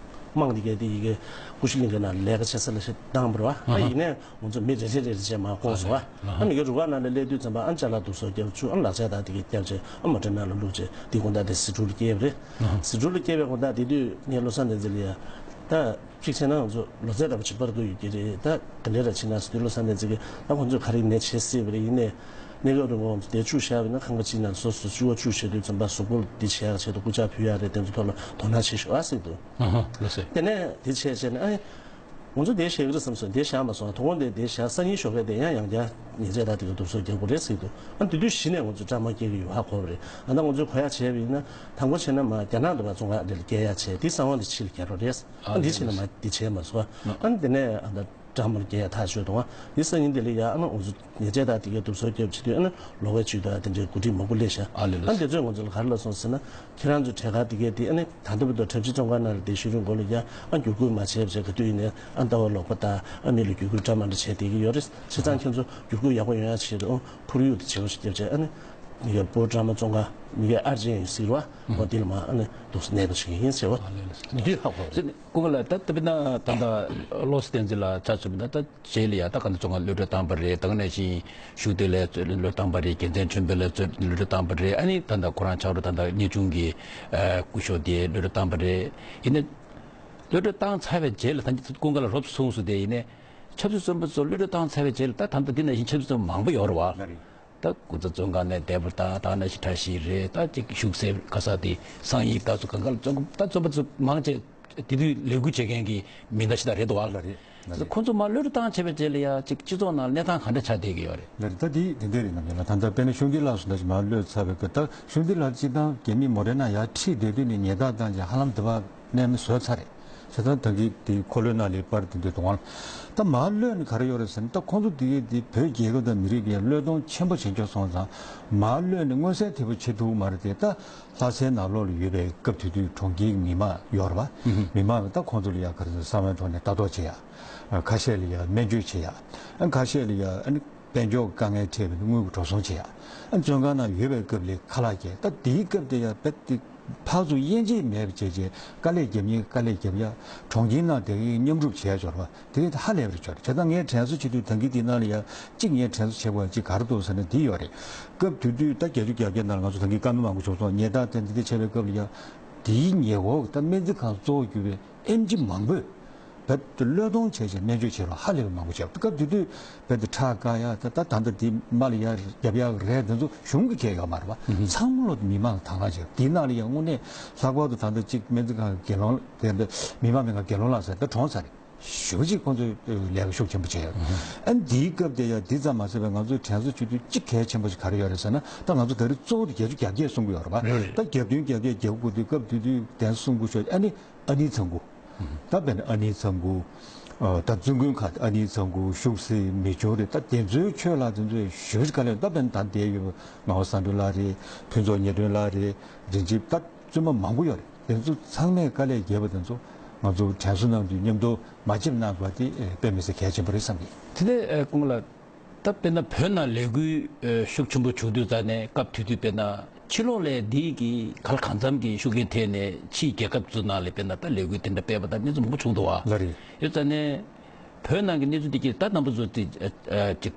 དམངས་འདི་གས་འདི་ཡི་གེ་ཀུ་ཤུ་གླིང་གའི་ནང་ལས་ཀ་བྱེད་ས་ལ་ཞིག་བཏང་བ་རེད་བ། ཨ་ཡིན་ནའི་ང་ཚོ་མི་རེ་རེ་རེ་རེ་བྱས་མར་བསྐོངས་སོང་བ། ཨ་མི་གི་རུ་ཁག་ནང་ལ་སླེབས་དུས་ཙམ་པ་ཨ་ཅ་ལག་འདུག་སོགས་རྒྱབ་བཅུག་ཨ་ལག་ཆ་དག་འདི་གས་རྒྱབ་བྱས་ཨ་མོ་ཊའི་ནང་ལ་བླུགས་བྱས་འདི་དགོང་དག་དེ་ཟི་ཀྲུག་ལ་སྐྱེལ་བ་རེད། ཟི་ཀྲུག་ལ་སྐྱེལ་བའི་དགོང་དག་དེ་དུས་ངས་བློ་བཟང་བསྟན་འཛིན་ལ་ཡ་ད། གཅིག་བྱས་ན་ང་ཚོ་ལོ་ཚད་འདྲ་པོ་ཅིག་སྤར་དགོས་ཡོད་ཀྱི་རེད། ད་ག་འདྲ་ར་ཕྱིན་ན་ཟེར་དུས་བློ་བཟང་བསྟན་འཛིན་གྱིས་ད་ཁོང་ཚོས་ག་རེ་ནས་བྱེད་སྲིད་པ་རེད། ཡིན་ནའི་གནས་སྐབས་རིང་པོ་ང་ཚོ་དེ་བཅུག་བཞག་པ་ཡིན་ན་ཁང་པ་གཅིག་ནང་སོ་སོ་སྤྱི་བོ་བཅུག་བྱས་དུས་ཙམ་པ་གཟུགས་པོ་འདི་བྱེད་ཡག་ཆེད་དུ་སྐུ་ཕྱག་ཕུལ་ཡག་རེད། དེ་ཚོ་ཐོག་ལ་དོ་སྣང་བྱེད་ཤོག་ཨ་ཟེར་འདུག་ཨ་ཧ་ལགས་སེ། དེ་ནས་དེ་བྱས་བྱས་ནས་ཨ་ནི་ང་ཚོ་དེ་བཞག་གི་རེད་བསམ་སོང་། དེ་བཞག་མ་སོང་། དོ་དགོང་དེ་དེ་བཞག་སང་ཉིན་ཞོགས་ཀས་དེ་ཡང་ཡང་བསྐྱར་ཉེས་ཆད་དང་དེ་ག་སྡུག་སོགས་རྒྱག་དགོས་རེད་ཟེར་འདུག་ཨ་ནི་དེ་དུས་གཞི་ནས་ང་ཚོ་བཀྲ་མ་སྐྱེལ་གི་ཡོད་ཧ་གོ་བ་རེད། ཨ་ད་ང་ཚོས་གོ་ཡག་བྱས་པ་ཡིན་ན་དང་པོ་བྱས་ན་མ་རྒྱ་ནག་འདི་བ་བཙོན་ཁང་འདི་ལ་སྐྱེལ་ཡག་བྱས་དེ་གསང་བ་འདི་ཕྱི་ལ་གྱར་རོགས་རེད། ཨ་འདི་བྱས་ན་མ་འདི་བྱས་མ་སོང་། ཨ་འདི་ནས་ཨ་ད་བཀྲ་མོལ་རྒྱག་ཡ་ཐག་ཆོད་དང་། འདི་སང་ཉིན་འདི་ལ་ཡ་ཨ་ནི་འུ་ཚོ་ཉེས་ཆད་དང་དེ་གའི་སྡུག་སོགས་བརྒྱབ་བྱེད་དུས་ཨ་ནི་ལོགས་ཀའི་ཇུས་དང་དེ་འདྲའི་གོ་སྒྲིག་མང་པོ་སླེབས་ཤག་ཨ་ལེ་ལེ། ཨ་འདི་ཚོས་ང་ཚོ་ལ་ག་རེ་ལབ་སོང་ཟེར་ན། ཁྱེད་རང་ཚོའི་གྲལ་ཁར་དེ་གའི་དེ་ཨ་ནི་ད་ལྟ་བར་དུ་འཁྲབ་ཆུ་བཙོན་ཁང་ནང་ལ་བསྡད་ཤུལ་རིང་འགོ་ལ་ཡ་ཨ་བསྒྱུར་བཀོད་མ་བྱས་པ་བྱས་ག་དུས་ཡིན་ནའི་ཨ་ལྟ་བ་ལོག་པ་དང་ཨ་མི་ལ་བསྒྱུར་བཀོད་བཀྲ་མ་འདྲ་བྱས་བསྡད་ཀྱི་ཡོད་རེད། བྱས་ཙང་ཁྱེད་ཚོ་བསྒྱུར་བཀོད་ཡག་པོ་ཡོང་ཡ་ཆེད་དུ་ཨ་ཁོར་ཡུག་དེ་བྱེད་པ་ཞིག་བརྒྱབ་བྱས་ཨ་ནི། མི་གའི་པོ་ཊ་མ་བཙོང་ག་མི་གའི་ཨར་ཇན་ཡིན་ཟེར་བ་འོ་དེ་ལ་མ་ཨ་ནི་འདུག་སེ་གནས་སྟངས་ཤིག་ཡིན་ཟེར་བ་མི་དུས་ཧ་གོ་རེད། ཀུན་ལ་ད་ད་དཔེར་ན་ད་ད་བློ་གསལ་བསྟན་འཛིན་ལ་ཆ་མཚོན་ན་ད་རྗེས་ལ་ཡ་ད་ག་ནས་བཙོང་ག་གློད་གྲོལ་བཏང་པ་རེད། ད་ག་ནང་བཞིན་ཤུགས་ལྡན་ལགས་གློད་བཏང་པ་རེད། རྒྱལ་མཚན་ཆོས་འཕེལ་ལགས་གློད་གྲོལ་བཏང་པ་རེད། ཨ་ནི་ད་ད་ཁོ་རང་ཆགས་རོགས་ད་ད་གཉེར་ཆུང་གི་སྐུ་ཞབས་དེ་གློད་གྲོལ་བཏང་པ་རེད། ཡིན་ནའི་གློད་གྲོལ་བཏང་ཚར་བའི་རྗེས་ལ་ད་ཀུན་དགའ་ལགས་རོབ་ཙམ་གསུངས་སོང་། དེ་ཡིན་ནའི་ཆབ་སྲིད་བཙོན་པ་ཚོ་གློད་གྲོལ་བཏང་ཚར་བའི་རྗེས་ལ་ད་ད་ལྟ་འདི་ནང་བཞིན་ཆབ་སྲིད་བཙོན་པ་མང་པོ་ཡོད་རེད་བ། ལགས་རེད། ད་སྐུ་ཚབ་བཙོན་ཁང་ནས་འདས་པ་དང་ད་ནང་བཞིན་བཀྲ་ཤིས་རེད། ད་ཅིག་བཞུགས་སའི་ཁ་ས་དེ་བསམ་ཡས་ད་ཚོ་གང་ག་ལ་བཙོན་ད་བཙོན་པ་ཚོ་མང་ཆེ་དེ་དུས་ལས་འགུལ་བྱེད་མཁན་གྱི་མི་སྣ་ཞིག་ད་རེད་འདུག་བ། ལགས་རེད། ལགས་རེད། ཁོང་ཚོ་མར་གློད་གྲོལ་བཏང་བྱས་པའི་རྗེས་ལ་ཡ་ཅིག་སྤྱི་ཚོགས་ནང་གནས་སྟངས་ག་འདྲ་ཆགས་བསྡད་ཀྱི་ཡོད་རེད། ལགས་རེད། ད་དེ་དེ་འདྲ་རེད་ནམ་ཡིན་ལ་ད་ལྟ་དཔེར་ན་ཤུགས་ལྡན་ལགས་སུ་འདྲ་ཞིག་མར་གློད་ཚར་བའི་སྐབས་ད་ཤུགས་ལྡན་ལགས་སྤྱིར་བཏང་རྒྱ་མི་མོ་རེ་ན་ཡར་ཁྲིད་བསྡད་དུས་ནས་ཉེས་རྡུང་བཏང་བྱས་ཧ་ལམ་དུ་བ་གནས་མི་བཟོས་ཚར་རེད། བྱས་ཙང་ད་གི་དེ་འཁོར་ལོའི་ནང་ལ་པར་དེ་འདྲ་འདུག་ཨང་། ད་མར་གློད་ནི་ག་རེ་ཡོད་རེད་ཟེར་ན་ད་ཁོང་ཚོ་དེ་གས་དེ་བོད་རྒྱལ་ཁབ་དང་མི་རིགས་ཀྱི་བློས་གཏོང་ཆེན་པོ་བྱེད་འཇོག་སོང་ཙང་མར་གློད་ནི་མངོན་གསལ་དོད་པོ་བྱེད་ཐུབ་མ་རེད་དེ། ད་ལྷ་སའི་ནང་ལོགས་ལ་ཡོད་པའི་སྐབས་དེ་དུས་གྲོང་ཁྱེར་མི་མང་ཡོད་རེད་བ། མི་མང་གི་ད་ཁོང་ཚོ་ལ་ཡ་ག་རེ་ཟེར་གསང་བའི་ཐོག་ནས་ལྟ་རྟོག་བྱེད་ཡ། ཁ་ཤས་ལ་ཡ་སྨན་བཅོས་བྱེད་ཡ། ཁ་ཤས་ལ་ཡ་ཨ་ནི་དཔལ་འབྱོར་དཀའ་ངལ་འཕྲད་པའི་དངུལ་གྱི་འགྲོ་སོང་བྱེད་ཡ། བཙོན་ཁང་ནང་ཡོད་པའི་སྐབས་ལ་ཁ་ལག་བརྒྱབ། ད་དེའི་སྐབས་དེ་ཡ་རྦད་དེ་ཕར་ཚུར་དབྱེ་འབྱེད་མེད་པ་བྱས་བྱས་དཀའ་ལས་རྒྱབ་མཁན་དཀའ་ལས་རྒྱབ་ཡ། གྲོང་ཁྱེར་ནང་དེ་གའི་མཉམ་རུབ་བྱས་ཡ་འབྱོར་བ་དེ་གའི་ཧ་ལས་པ་རེད་འབྱོར། བྱས་ཙང་ངས་དྲན་གསོ་བྱེད་དུས་ད་གིན་དེ་ནང་ལ་ཡ་གཅིག་ངས་དྲན་གསོ་བྱེད་དགོས་ཡ་གཅིག་ག་རེ་འདུག་ཟེར་ན་དེ་ཡོད་རེད། སྐབས་དེ་དུས་ད་བརྒྱད་ཅུ་གྱ་བརྒྱད་ནང་ལ་ང་ཚོ་ད་གིན་བཀའ་མོལ་མང་པོ་བྱུང་སོང་། ཉེས་རྡུང་དེ་འདི་འདྲ་བྱས་པའི་སྐབས་ལ་ཡ་དེའི་ཉེ་འཁོར་ད་སྨན་རྩིས་ཁང་གཙོ་བོ་གྱུར་པའི་ཨེམ་ཆི་མང་པོས་རྦད་དེ་བློས་གཏོང་བྱས་བྱས་སྨན་བཅོས་བྱེད་རོགས་ཧ་ལས་པ་མང་པོ་བྱས། སྐབས་དེ་དུས་རྦད་དེ་ཁྲག་བཀག་ཡ་ད་ད་ད་ལྟ་དེ་མ་ལ་ཡ་རྒྱབ་ཡ་རེད། དེ་ཚོ་གཞུང་གི་ཁེ་ཡོད་མ་རེད་བ། ཚང་མ་ལོ་མི་མང་དང་བླངས་བྱས། དེའི་ནང་ལ་ཡ་དངོས་གནས་ལྷག་པར་དུ་ད་ལྟ་གཅིག་སྨན་རྩིས་ཁང་གི་དགེ་སློང་དེ་འདྲ་མི་མང་མི་ཁང་དགེ་སློང་ལགས་ཟེར་ད་གྲོངས་ཚར་རེད། ཞེ་པོ་ཅིག་ཁོང་ཚོས་ལས་ཀ་ཤུགས་ཆེན་པོ་བྱས་ཡོད། ཨ་ནི་དེའི་སྐབས་དེ་ཡ་དེ་ཙམ་མ་ཟད་པའི་ང་ཚོས་དྲན་གསོ་བྱེད་དུས་གཅིག་གལ་ཆེན་པོ་ཞིག་ག་རེ་ཡོད་རེད་ཟེར་ན་ད་ང་ཚོ་ད་རེས་གཙོ་བོ་དེ་བརྒྱད་ཅུ་གྱ་བརྒྱད་གསུང་གི་ཡོད་རེད་པ། རེད་རེད། ད་བརྒྱད་བདུན་གྱ་བརྒྱད་བརྒྱད་དགུ་དུས་སྐབས་དེ་དུས་དེ་གསུང་དགོས་ཤོག་ཨ་ནི་ཨ་ནེ་ཚང་གུ། ད་དཔེར་ན་ཨ་ནེ་ཚང་གུ། ད་བཙུན་དགོན་ཁག་ཨ་ནེ་ཚང་གུ་བཞུགས་སའི་མི་ཆུང་རེད། ད་དེ་ཚོའི་ཆོས་ལ་དེ་ཚོས་ཞེ་པོ་ཅིག་དཀའ་ལས། ད་དཔེར་ན་ད་འདིར་ཡོད་པ་ངག་དབང་བསམ་གྲུབ་ལགས་རེད། ཕུན་ཚོགས་ཉི་སྒྲོན་ལགས་རེད། རིན་ཆེན་ད་བཙུན་མ་མང་པོ་ཡོད་རེད། དེ་ཚོ་ཚང་མས་དཀའ་ལས་བརྒྱབ་པ་དེ་ཚོ་ང་ཚོ་དྲན་གསོ་གནང་དུས་མཉམ་དུ་མ་བརྗེད་གནང་དགོས་པ་དེ་དཔེ་མི་སྲིད་གལ་ཆེན་པོ་རེད་བསམ་གི། དེ་ནས་ཀུན་ལ་ད་དཔེར་ན་བོད་ནང་ལས་འགུལ་ཤུགས་ཆེན་པོ་བྱུང་དུས་ཙ་ནས་སྐབས་དེ་དུས་དཔེར་ན་ཕྱི་ལོགས་ལ་འདི་གི་ག་ལ་གང་འཚམ་གྱི་ཤུགས་རྐྱེན་ཐེབས་ནས་ཕྱིའི་རྒྱལ་ཁབ་ཚོ་ནང་ལ་དཔེར་ན་ད་ལས་འགུལ་དེ་འདྲ་སྤེལ་བ་དང་གནས་ཚུལ་མང་པོ་བྱུང་འདུག་བ། ལགས་རེད། ཡོད་ཙ་ནས་བོད་ནང་གི་གནས་ཚུལ་འདི་གི་ད་རྣམ་པ་ཚོ་དེ་ཅིག་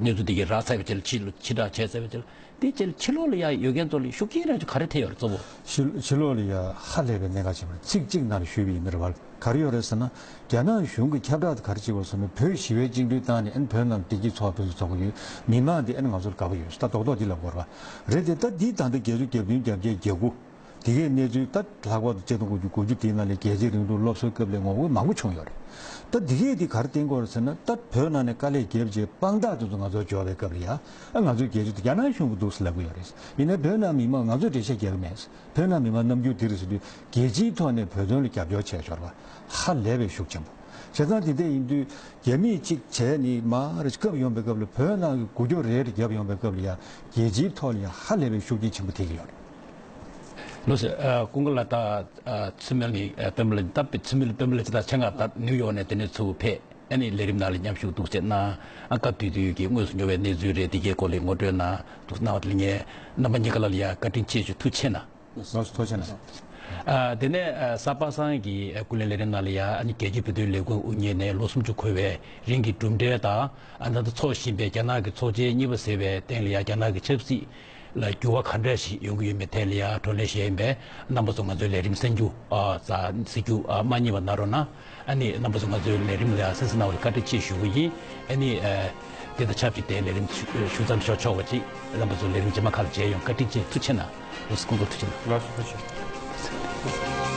གནས་ཚུལ་འདི་གི་རག་ཚར་བའི་རྗེས་ལ་ཕྱི་ལོགས་ཕྱི་བསྒྲགས་བྱས་ཚར་བའི་རྗེས་ལ། དེ་རྗེས་ལ་ཕྱི་ལོགས་ལ་ཡ་ཡོད་མཁན་ཚོ་ལ་ཤུགས་རྐྱེན་རང་ཅིག་ག་རེ་ཐེབས་ཡོད་རེད་གཙོ་བོ། ཕྱི་ཕྱི་ལོགས་ལ་ཡ་ཧ་ལས་པའི་གནད་འགག་ཆེན་པོ་རེད། ཚིག་གཅིག་ནང་ལ་ཞུས་པ་ཡིན་ན་རེད་བ། ག་རེ་ཡོད་རེད་ཟེར་ན། རྒྱ་ནག་གཞུང་གི་ཁྱབ་བསྒྲགས་དེ་ག་རེ་བྱེད་པ་ཟེར་ན་བོད་ཞི་བའི་བཅིངས་འགྲོལ་བཏང་ནས་ཨ་ནི་བོད་ནང་བདེ་སྐྱིད་འཚོ་བ་ཕུན་སུམ་ཚོགས་པ་ཡོད། མི་མང་དེ་ཨ་ནི་ང་ཚོར་དགའ་པོ་ཡོད་ད་རྡོག་རྡོག་འདི་ལབ་དགོས་རེད་བ། རེད་དེ་ད་འདི་ད་ལྟ་བརྒྱད་ཅུ་གྱ་བདུན་གྱ་བརྒྱད་གྱ་དགུ། དེ་གའི་གནས་ཚུལ་ད་ལྷག་པར་དུ་ཆིག་སྟོང་དགུ་བརྒྱ་དགུ་བཅུ་དེའི་ནང་ལ་རྒྱལ་གཅེས་རིང་ལུགས་སློབ་གསོའི་སྐབས་ལ་ངོ་རྒོལ་མང་པོ་བྱུང་ཡོད་རེད། ད་དེ་གས་དེ་ག་རེ་བསྟན་གྱི་ཡོད་རེད་ཟེར་ན་ད་བོད་ནང་ནས་དཀའ་ལས་བརྒྱབ་རྗེས་དཔང་རྟགས་དེ་ཚོ་ང་ཚོར་འབྱོར་བའི་སྐབས་ལ་ཡ། ཨ་ང་ཚོས་རྒྱལ་སྤྱི་དེ་རྒྱ་ནག་གཞུང་གི་འདུག་ཟེར་ལབ་ཀྱི་ཡོད་རེད། ཡིན་ནའི་བོད་ནང་མི་མང་ང་ཚོས་འགྲེལ་བཤད་རྒྱག་གི་མེད། བོད་ནང་མི་མང་རྣམ་འགྱུར་དེ་རེད་ཟེར་དུས་རྒྱལ་སྤྱིའི་ཐོག་ནས་བོད་དོན་ལ་རྒྱབ་སྐྱོར་བྱས་འབྱོར་བ་ཧ་ལས་པའི་ཤུགས་ཆེན་པོ། བྱས་ཙང་དེ་འདྲ་ཡིན་དུས་རྒྱ་མིས་གཅིག་བྱས་ནས་མར་སྐབས་ཡོང་པའི་སྐབས་ལ་བོད་ནང་གི་འགུལ་སྐྱོད་རེ་རེ་བརྒྱབ་ཡོང་པའི་སྐབས་ལ་ཡ་རྒྱལ་སྤྱིའི་ཐོག་ལ་ཡ་ཧ་ལས་པའི་ཤུགས་རྐྱེན་ཆེན་པོ་ཐེབས་ཀྱི་ཡོད་རེད། ལགས་སོ། ཨ་ཀུན་དགའ་ལགས་ད་ཨ་འཚེ་མེད་ནི་ཨ་དཔོན་པོ་ལགས་ད་དཔེ་འཚེ་མེད་དཔོན་པོ་ལགས་ཅིག་ད་ཆེད་མངགས་ད་ནིའུ་ཡོག་ནས་དེ་ནས་ཚུར་ཕེབས་ཨ་ནི་ལས་རིམ་ནང་ལ་མཉམ་ཞུགས་འདུག་སེ་གནང་། ཨ་སྐབས་དེ་དུས་ཀྱི་དངོས་སུ་མྱོང་བའི་གནས་ཚུལ་རེད་དེ་གའི་སྐོར་ལ་ངོ་སྤྲོད་གནང་འདུག་གནང་བ་དེ་ལ་ངས་རྣམ་པ་གཉིས་ཀ་ལ་ཡ་བཀའ་དྲིན་ཆེ་ཞུ་ཐུགས་ཆེ་གནང་། ལགས་སོ་ཐུགས་རྗེ་གནང་། ཨ་དེ་ནས་ཨ་གཟའ་པ་སངས་ཀྱི་ཨ་ཀུན་གླེང་ལས་རིམ་ནང་ལ་ཡ་ཨ་ནི་རྒྱལ་སྤྱིའི་བོད་དོན་ལས་འགུལ་དབུ་བརྙེས་ནས་ལོ་སུམ་ཅུ་འཁོར་བའི་རིང་གི་གྲུབ་འབྲས་དང་ཨ་ད་ལྟ་འཚོགས་བཞིན་པའི་རྒྱ་ནག་གི་ཚོགས་ཆེན་གཉིས་པ་ཟེར་བའི་སྟེང་ལ་ཡ་རྒྱ་ནག་གི་ཆབ་སྲིད་ལ་འགྱུར་བ་ག་འདྲ་ཞིག་ཡོང་གི་ཡོད་མེད་ཐད་ལ་ཡ་བགྲོ་གླེང་བྱས་ཡིན་པས་རྣམ་པ་ཚོ་ང་ཚོའི་ལས་རིམ་གསན་རྒྱུ་ཨ་ཙ་གཟིགས་རྒྱུ་ཨ་མ་བསྙེལ་བ་གནང་རོགས་གནང་། ཨ་ནི་རྣམ་པ་ཚོ་ང་ཚོའི་ལས་རིམ་ལ་ཡ་གསན་གཟིགས་གནང་བ་ལ་བཀའ་དྲིན་ཆེ་ཞུ་གི་ཡིན། ཨ་ནི་ཨ་དེ་དང་ཆབས་ཅིག་དེ་ལས་རིམ་ཞུ་ཞུ་མཚམས་ཞོག་ཆོག་པ་ཅིག་རྣམ་པ་ཚོ་ལས་རིམ་རྗེས་མ་ཁག་ལ་མཇལ་ཡོང་། བཀའ་དྲིན་ཆེ། ཐུགས་རྗེ་གནང་། ལགས་སོ་སྐུ་ངོ་ཐུགས་རྗེ་གནང་། ལགས་སོ་ཐུགས་རྗེ་ཆེ།